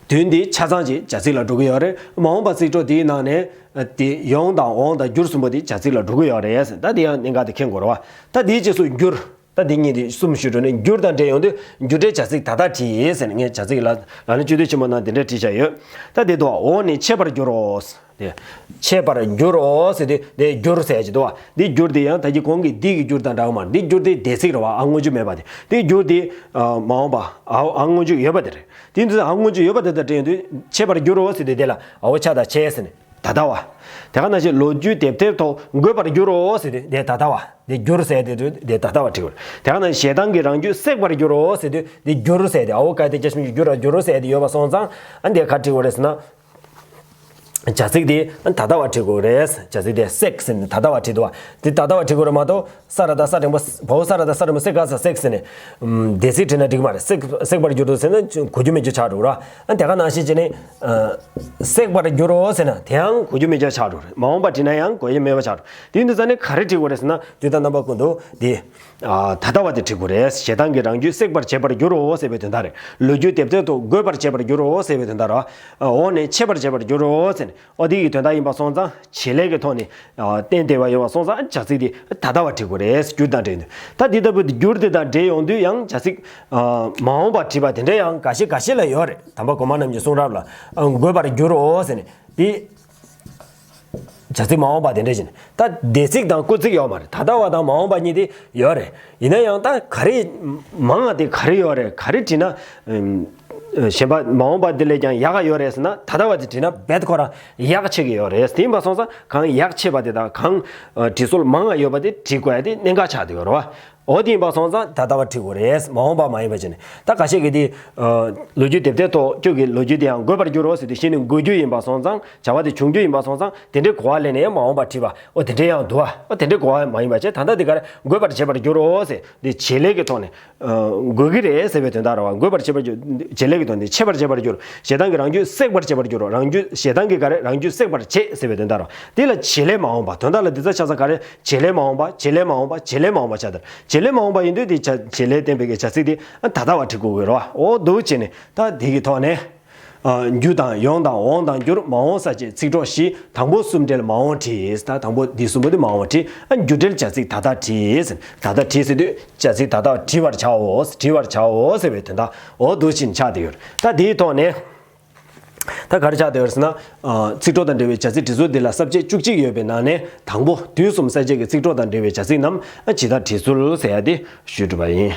བདུན་འདི་ཆ་ཚང་ཅིག་བྱ་ཚིག་ལ་འགྲོ་གི་ཡོད་རེད། མ་འོངས་པ་ཚིག་གྲོགས་དེའི་ནང་ནས། དེ་ཡོང་དང་འོང་དང་འགྱུར་གསུམ་པོ་དེ་བྱ་ཚིག་ལ་འགྲོ་གི་ཡོད་རེད། ད་དེ་ཡང་གནད་འགག་དེ་མཁྱེན་དགོས་རེད་བ། ད་དེའི་རྗེས་སུ་འགྱུར། ད་དེ་གཉིས་དེ་གསུམ་ཞུས་འགྲོ་ནས་འགྱུར་དང་འབྲེལ་ཡོང་དུས་འགྱུར་སྒྲའི་བྱ་ཚིག་ད་ལྟ་བྲིས་ཟེར་ནས་ངས་བྱ་ཚིག་ལ་ལ་ནི་བཅུད་བསྡུས་ཆེན་མོ་ནང་དེ་འདྲ་བྲིས་བཞག་ཡོད། ད་དེ་དུ་འོ་ནི་འཆད་པར་འགྱུར་རོ། དེ། འཆད་པར་འགྱུར་རོ་ཟེར་དུས་དེ་འགྱུར་ཟེར་གྱི་འདུག་བ། འདི་འགྱུར་དེ་ཡང་ད་ཀྱི་གོང་གི་འདི་གི་འགྱུར་དང་འདྲ་བ་མ་རེད། འདི་འགྱུར་དེ་འདས་ཚིག་རེད་བ། ཨ་སྔོན་འཇུག་མེད་པ་དེ། འདི་འགྱུར་དེ། མ་འོངས་པ། ཨ་ཨ་སྔོན་འཇུག་ཡོད་པ་དེ་རེད། དེ་ཡིན་དུས་ཨ་སྔོན་འཇུག་ཡོད་པ་དེ་དང་འབྲེལ་ཡོང་དུས་འཆད་པར་འགྱུར་རོ་ཟེར་དུས་དེ་ལ་འོ་ཆ་དང་ཆེ་ཟེར་ནས། ད་ལྟ་བ། དེ་ག་ནང་བཞིན་ལོ་རྒྱུས་དེབ་ཐེར་ཐོག་འགོད་པར་འགྱུར་རོ་ཟེར་དུས་དེ་ད་ལྟ་བ། དེ་འགྱུར་ཟེར་དེ་དུས་དེ་ད་ལྟ་བ་བྲིས་དགོས། དེ་ག་ནང་བཞིན་ཞེ་སྡང་གི་རང་རྒྱུད་བསྲེག་པར་འགྱུར་རོ་ཟེར་དུས་དེ་འགྱུར་ཟེར་དེ་ཨའོ་ག་དེ་ཅ་ཞབས་ཀྱུ་འགྱུར་ར་འགྱུར་རོ་ཟེར་དེ་ཡོད་པ་སོང་ཙང་ཨ་འདི་ག་བྲིས་དགོས་རེད་ཟེར་ན། བྱ་ཚིག་དེ་ད་ལྟ་བ་བྲིས་དགོས་རེད། བྱ་ཚིག་དེ་བསྲེག་ཟེར་ནས་ད་ལྟ་བ་བྲིས་འདུག་བ། དེ་ད་ལྟ་བ་བྲིས་དགོས་རེད་མ་གཏོགས་ས་ར་ད་ས་འགྲེང་བུ་བའོ་ས་ར་ད་ས་འགྲེང་བུ་བསྲེག་ག་ས་བསྲེག་ཟེར་ནས། ཨམ། སྡེ་ཚིག་བྲིས་ན་འགྲིག་མ་རེད། བསྲེག་བསྲེག་པར་འགྱུར་འདུག་ཟེར་ན་གོ་རྒྱུ་མེད་རྒྱུ་ཆགས་འགྲོ་ར། ཨ་དེ་ག་ནང་བཞིན་བྱས་ནས། ཨ། བསྲེག་པར་འགྱུར་རོ་ཟེར་ན་དེའང་གོ་རྒྱུ་མེད་རྒྱུ་ཆགས་འགྲོ་རེད། མ་འོངས་པ་བྲིས་ན་ཡང་གོ་རྒྱུ་མེད་པ་ཆགས་འགྲོ། དེ་ཡིན་དུས་ཙང་ནས་ག་རེ་བྲིས་དགོས་རེད་ཟེར་ན་དུས་དང་རྣམ་པ་ཀུན་ཏུ་དེ། ཨ། ད་ལྟ་བ་དེ་བྲིས་དགོས་རེད། ཞེ་སྡང་གི་རང་རྒྱུད་བསྲེག་པར་བྱེད་པར་འགྱུར་རོ་ཟེར་བའི་དོན་དག་རེད། ལོ་རྒྱུས་དེབ་ཐེར་ཐོག་འགོད་པར་བྱེད་པར་འགྱུར་རོ་ཟེར་བའི་དོན་དག་རེད། འོག་ནས་ཆད་པར་བྱེད་པར་འགྱུར་རོ་ཟེར་ནས། ཨོ་དེ་ཡི་དོན་དག་ཡིན་པ་སོང་ཙང་བྱེད་ལས་ཀྱི་ཐོག་ནས་བསྟན་བསྡད་པ་ཡོད་པ་སོང་ཙང་བྱ་ཚིག་དེ་ད་ལྟ་བ་བྲིས་དགོས་རེད། འགྱུར་དང་འབྲེལ་ཡོང་དུས་ད་འདི་ལྟ་བུ་འགྱུར་དེ་དང་འབྲེལ་ཡོང་དུས་ཡང་བྱ་ཚིག་མ་འོངས་པ་བྲིས་པ་དེ་འདྲ་ཡང་འགའ་ཤས་འགའ་ཤས་ལ་ཡོད་རེད། དམ་པ་གོང་མ་རྣམས་ཀྱི་གསུང་རབ་ལ་འགོད་པར་འགྱུར་རོ་ཟེར་ནས་དེ་བྱ་ཚིག་མ་འོངས་པ་དེ་འདྲ་བཞིན་ད་འདས་ཚིག་དང་སྐུལ་ཚིག་ཡོད་མ་རེད། ད་ལྟ་བ་དང་མ་འོངས་པ་གཉིས་དེ་ཡོད་རེད། ཡིན་ན་ཡང་ད་ག་རེ་མང་བ་དེ་ག་རེ་ཡོད་རེད། ག་རེ་བྲིས་ན། གཞན་པ་མ་འོངས་པ་འདི་ལས་ཀྱང་ཡག་ག་ཡོད་རེད་ཟེར་ན་ད་ལྟ་བ་དེ་བྲིས་ན་རྦད་ཁོ་རང་ཡག་ཆེ་གི་ཡོད་རེད། དེ་ཡིན་པ་སོང་ཙང་གང་ཡག་ཆེ་བ་དེ་དང་གང་བྲིས་སྲོལ་མང་བ་ཡོད་པ་དེ་བྲིས་དགོས་ཡ་དེ་གནད་འགག་ཆགས་བསྡད་ཡོད་རེད་བ། འོ་དེ་ཡིན་པ་སོང་ཙང་ད་ལྟ་བ་བྲིས་དགོས་རེད། མ་འོངས་པ་མ་ཡིན་པ་བྱས་ནས་ད་ཁ་ཤས་ཀྱིས་དེ་ལོ་རྒྱུས་དེབ་ཐེར་ཐོག་ཁྱོད་ཀྱི་ལོ་རྒྱུས་དེ་ཡང་འགོད་པར་འགྱུར་རོ་ཟེར་དུས་གཞི་ནས་འགོད་རྒྱུ་ཡིན་པ་སོང་ཙང་བྱ་བ་དེ་བྱུང་རྒྱུ་ཡིན་པ་སོང་ཙང་དེ་འདྲའི་གོ་བ་ལེན་ནས་ཡང་མ་འོངས་པ་བྲིས་པ་འོ་དེ་འདྲའི་ཡང་འདུག་བ། འོ་དེ་འདྲའི་གོ་བ་མ་ཡིན་པ་བྱས་ད་ལྟ་དེ་གར་འགོད་པར་བྱེད་པར་འགྱུར་རོ་ཟེར་དེ་བྱེད་ལས་ཀྱི་ཐོག་ནས། འགོད་ཀྱི་རེད་ཟེར་བའི་དོན་དག་རེད་བ། འགོད་པར་བྱེད་པར་འགྱུར། བྱེད་ལས་ཀྱི་དོན་དེ་ཆད་པར་བྱེད་པར་འགྱུར། ཞེ་སྡང་གི་རང་རྒྱུད་བསྲེག་པར་བྱེད་པར་འགྱུར། རང་རྒྱུད་ཞེ་སྡང་གི་ག་རེ་རང་རྒྱུད་བསྲེག་པར་བྱེད་ཟེར་བའི་དོན་དག་རེད་བ། དེ་ལ་བྱེད་ལས་མ་འོངས་པ་དོན་དག་ལ་འདི་ཚ་ཆ་ས་ག་རེ་བྱེད་ལས་མ་འོངས་པ་བྱེད་ལས་མ་འོངས་པ་བྱེད་ལས་མ་འོངས་པ་བྱ་དེ་བྱེད་ལས་མ་འོངས་པ་ཡིན་དུས་དེ་བྱ་བྱེད་ལས་བསྟན་པའི་གི་བྱ་ཚིག་དེ་ད་ལྟ་བ་བྲི་དགོས་ཀྱི་རེད་བ། འོ་འདུག་བྱས་ནས་ད་དེ་གི་ཐོག་ནས། ཨ། རྒྱུ་དང་ཡོང་དང་འོང་དང་འགྱུར་མ་འོངས་ས་བཅད་ཚིག་གྲོགས་བཞི། དང་པོ་གསུམ་འབྲེལ་མ་འོངས་བྲིས། ད་དང་པོ་འདི་གསུམ་པོ་དེ་མ་འོངས་བྲིས། ཨ། རྒྱུ་འབྲེལ་བྱ་ཚིག་ད་ལྟ་བྲིས། ད་ལྟ་བྲིས་ཟེར་དུས་བྱ་ཚིག་ད་ལྟ་བྲི་བར་བྱའོ། བྲི་བར་བྱའོ་ཟེར་བའི་དོན་དག་འོ་འདུག་ཕྱིན་ཆགས་བསྡད་ཡོད། ད་དེའི་ཐོག་ནས་ད་ག་རེ་ཆགས་བསྡད་ཡོད་ཟེར་ན། ཨ། ཚིག་གྲོགས་དང་འབྲེལ་བའི་བྱ་ཚིག་བྲི་སྲོལ་འདི་ལ་ས་བཅད་བཅུ་གཅིག་ཡོད་པའི་ནང་ནས་དང་པོ་དུས་གསུམ་ས་བཅད་ཀྱི་ཚིག་གྲོགས་དང་འབྲེལ་བའི་བྱ་ཚིག་རྣམས་ཨ། ཇི་ལྟར་བྲི་སྲོལ་ཟེར་ཡ་དེ་ཞུས་གྲུབ་པ་ཡིན།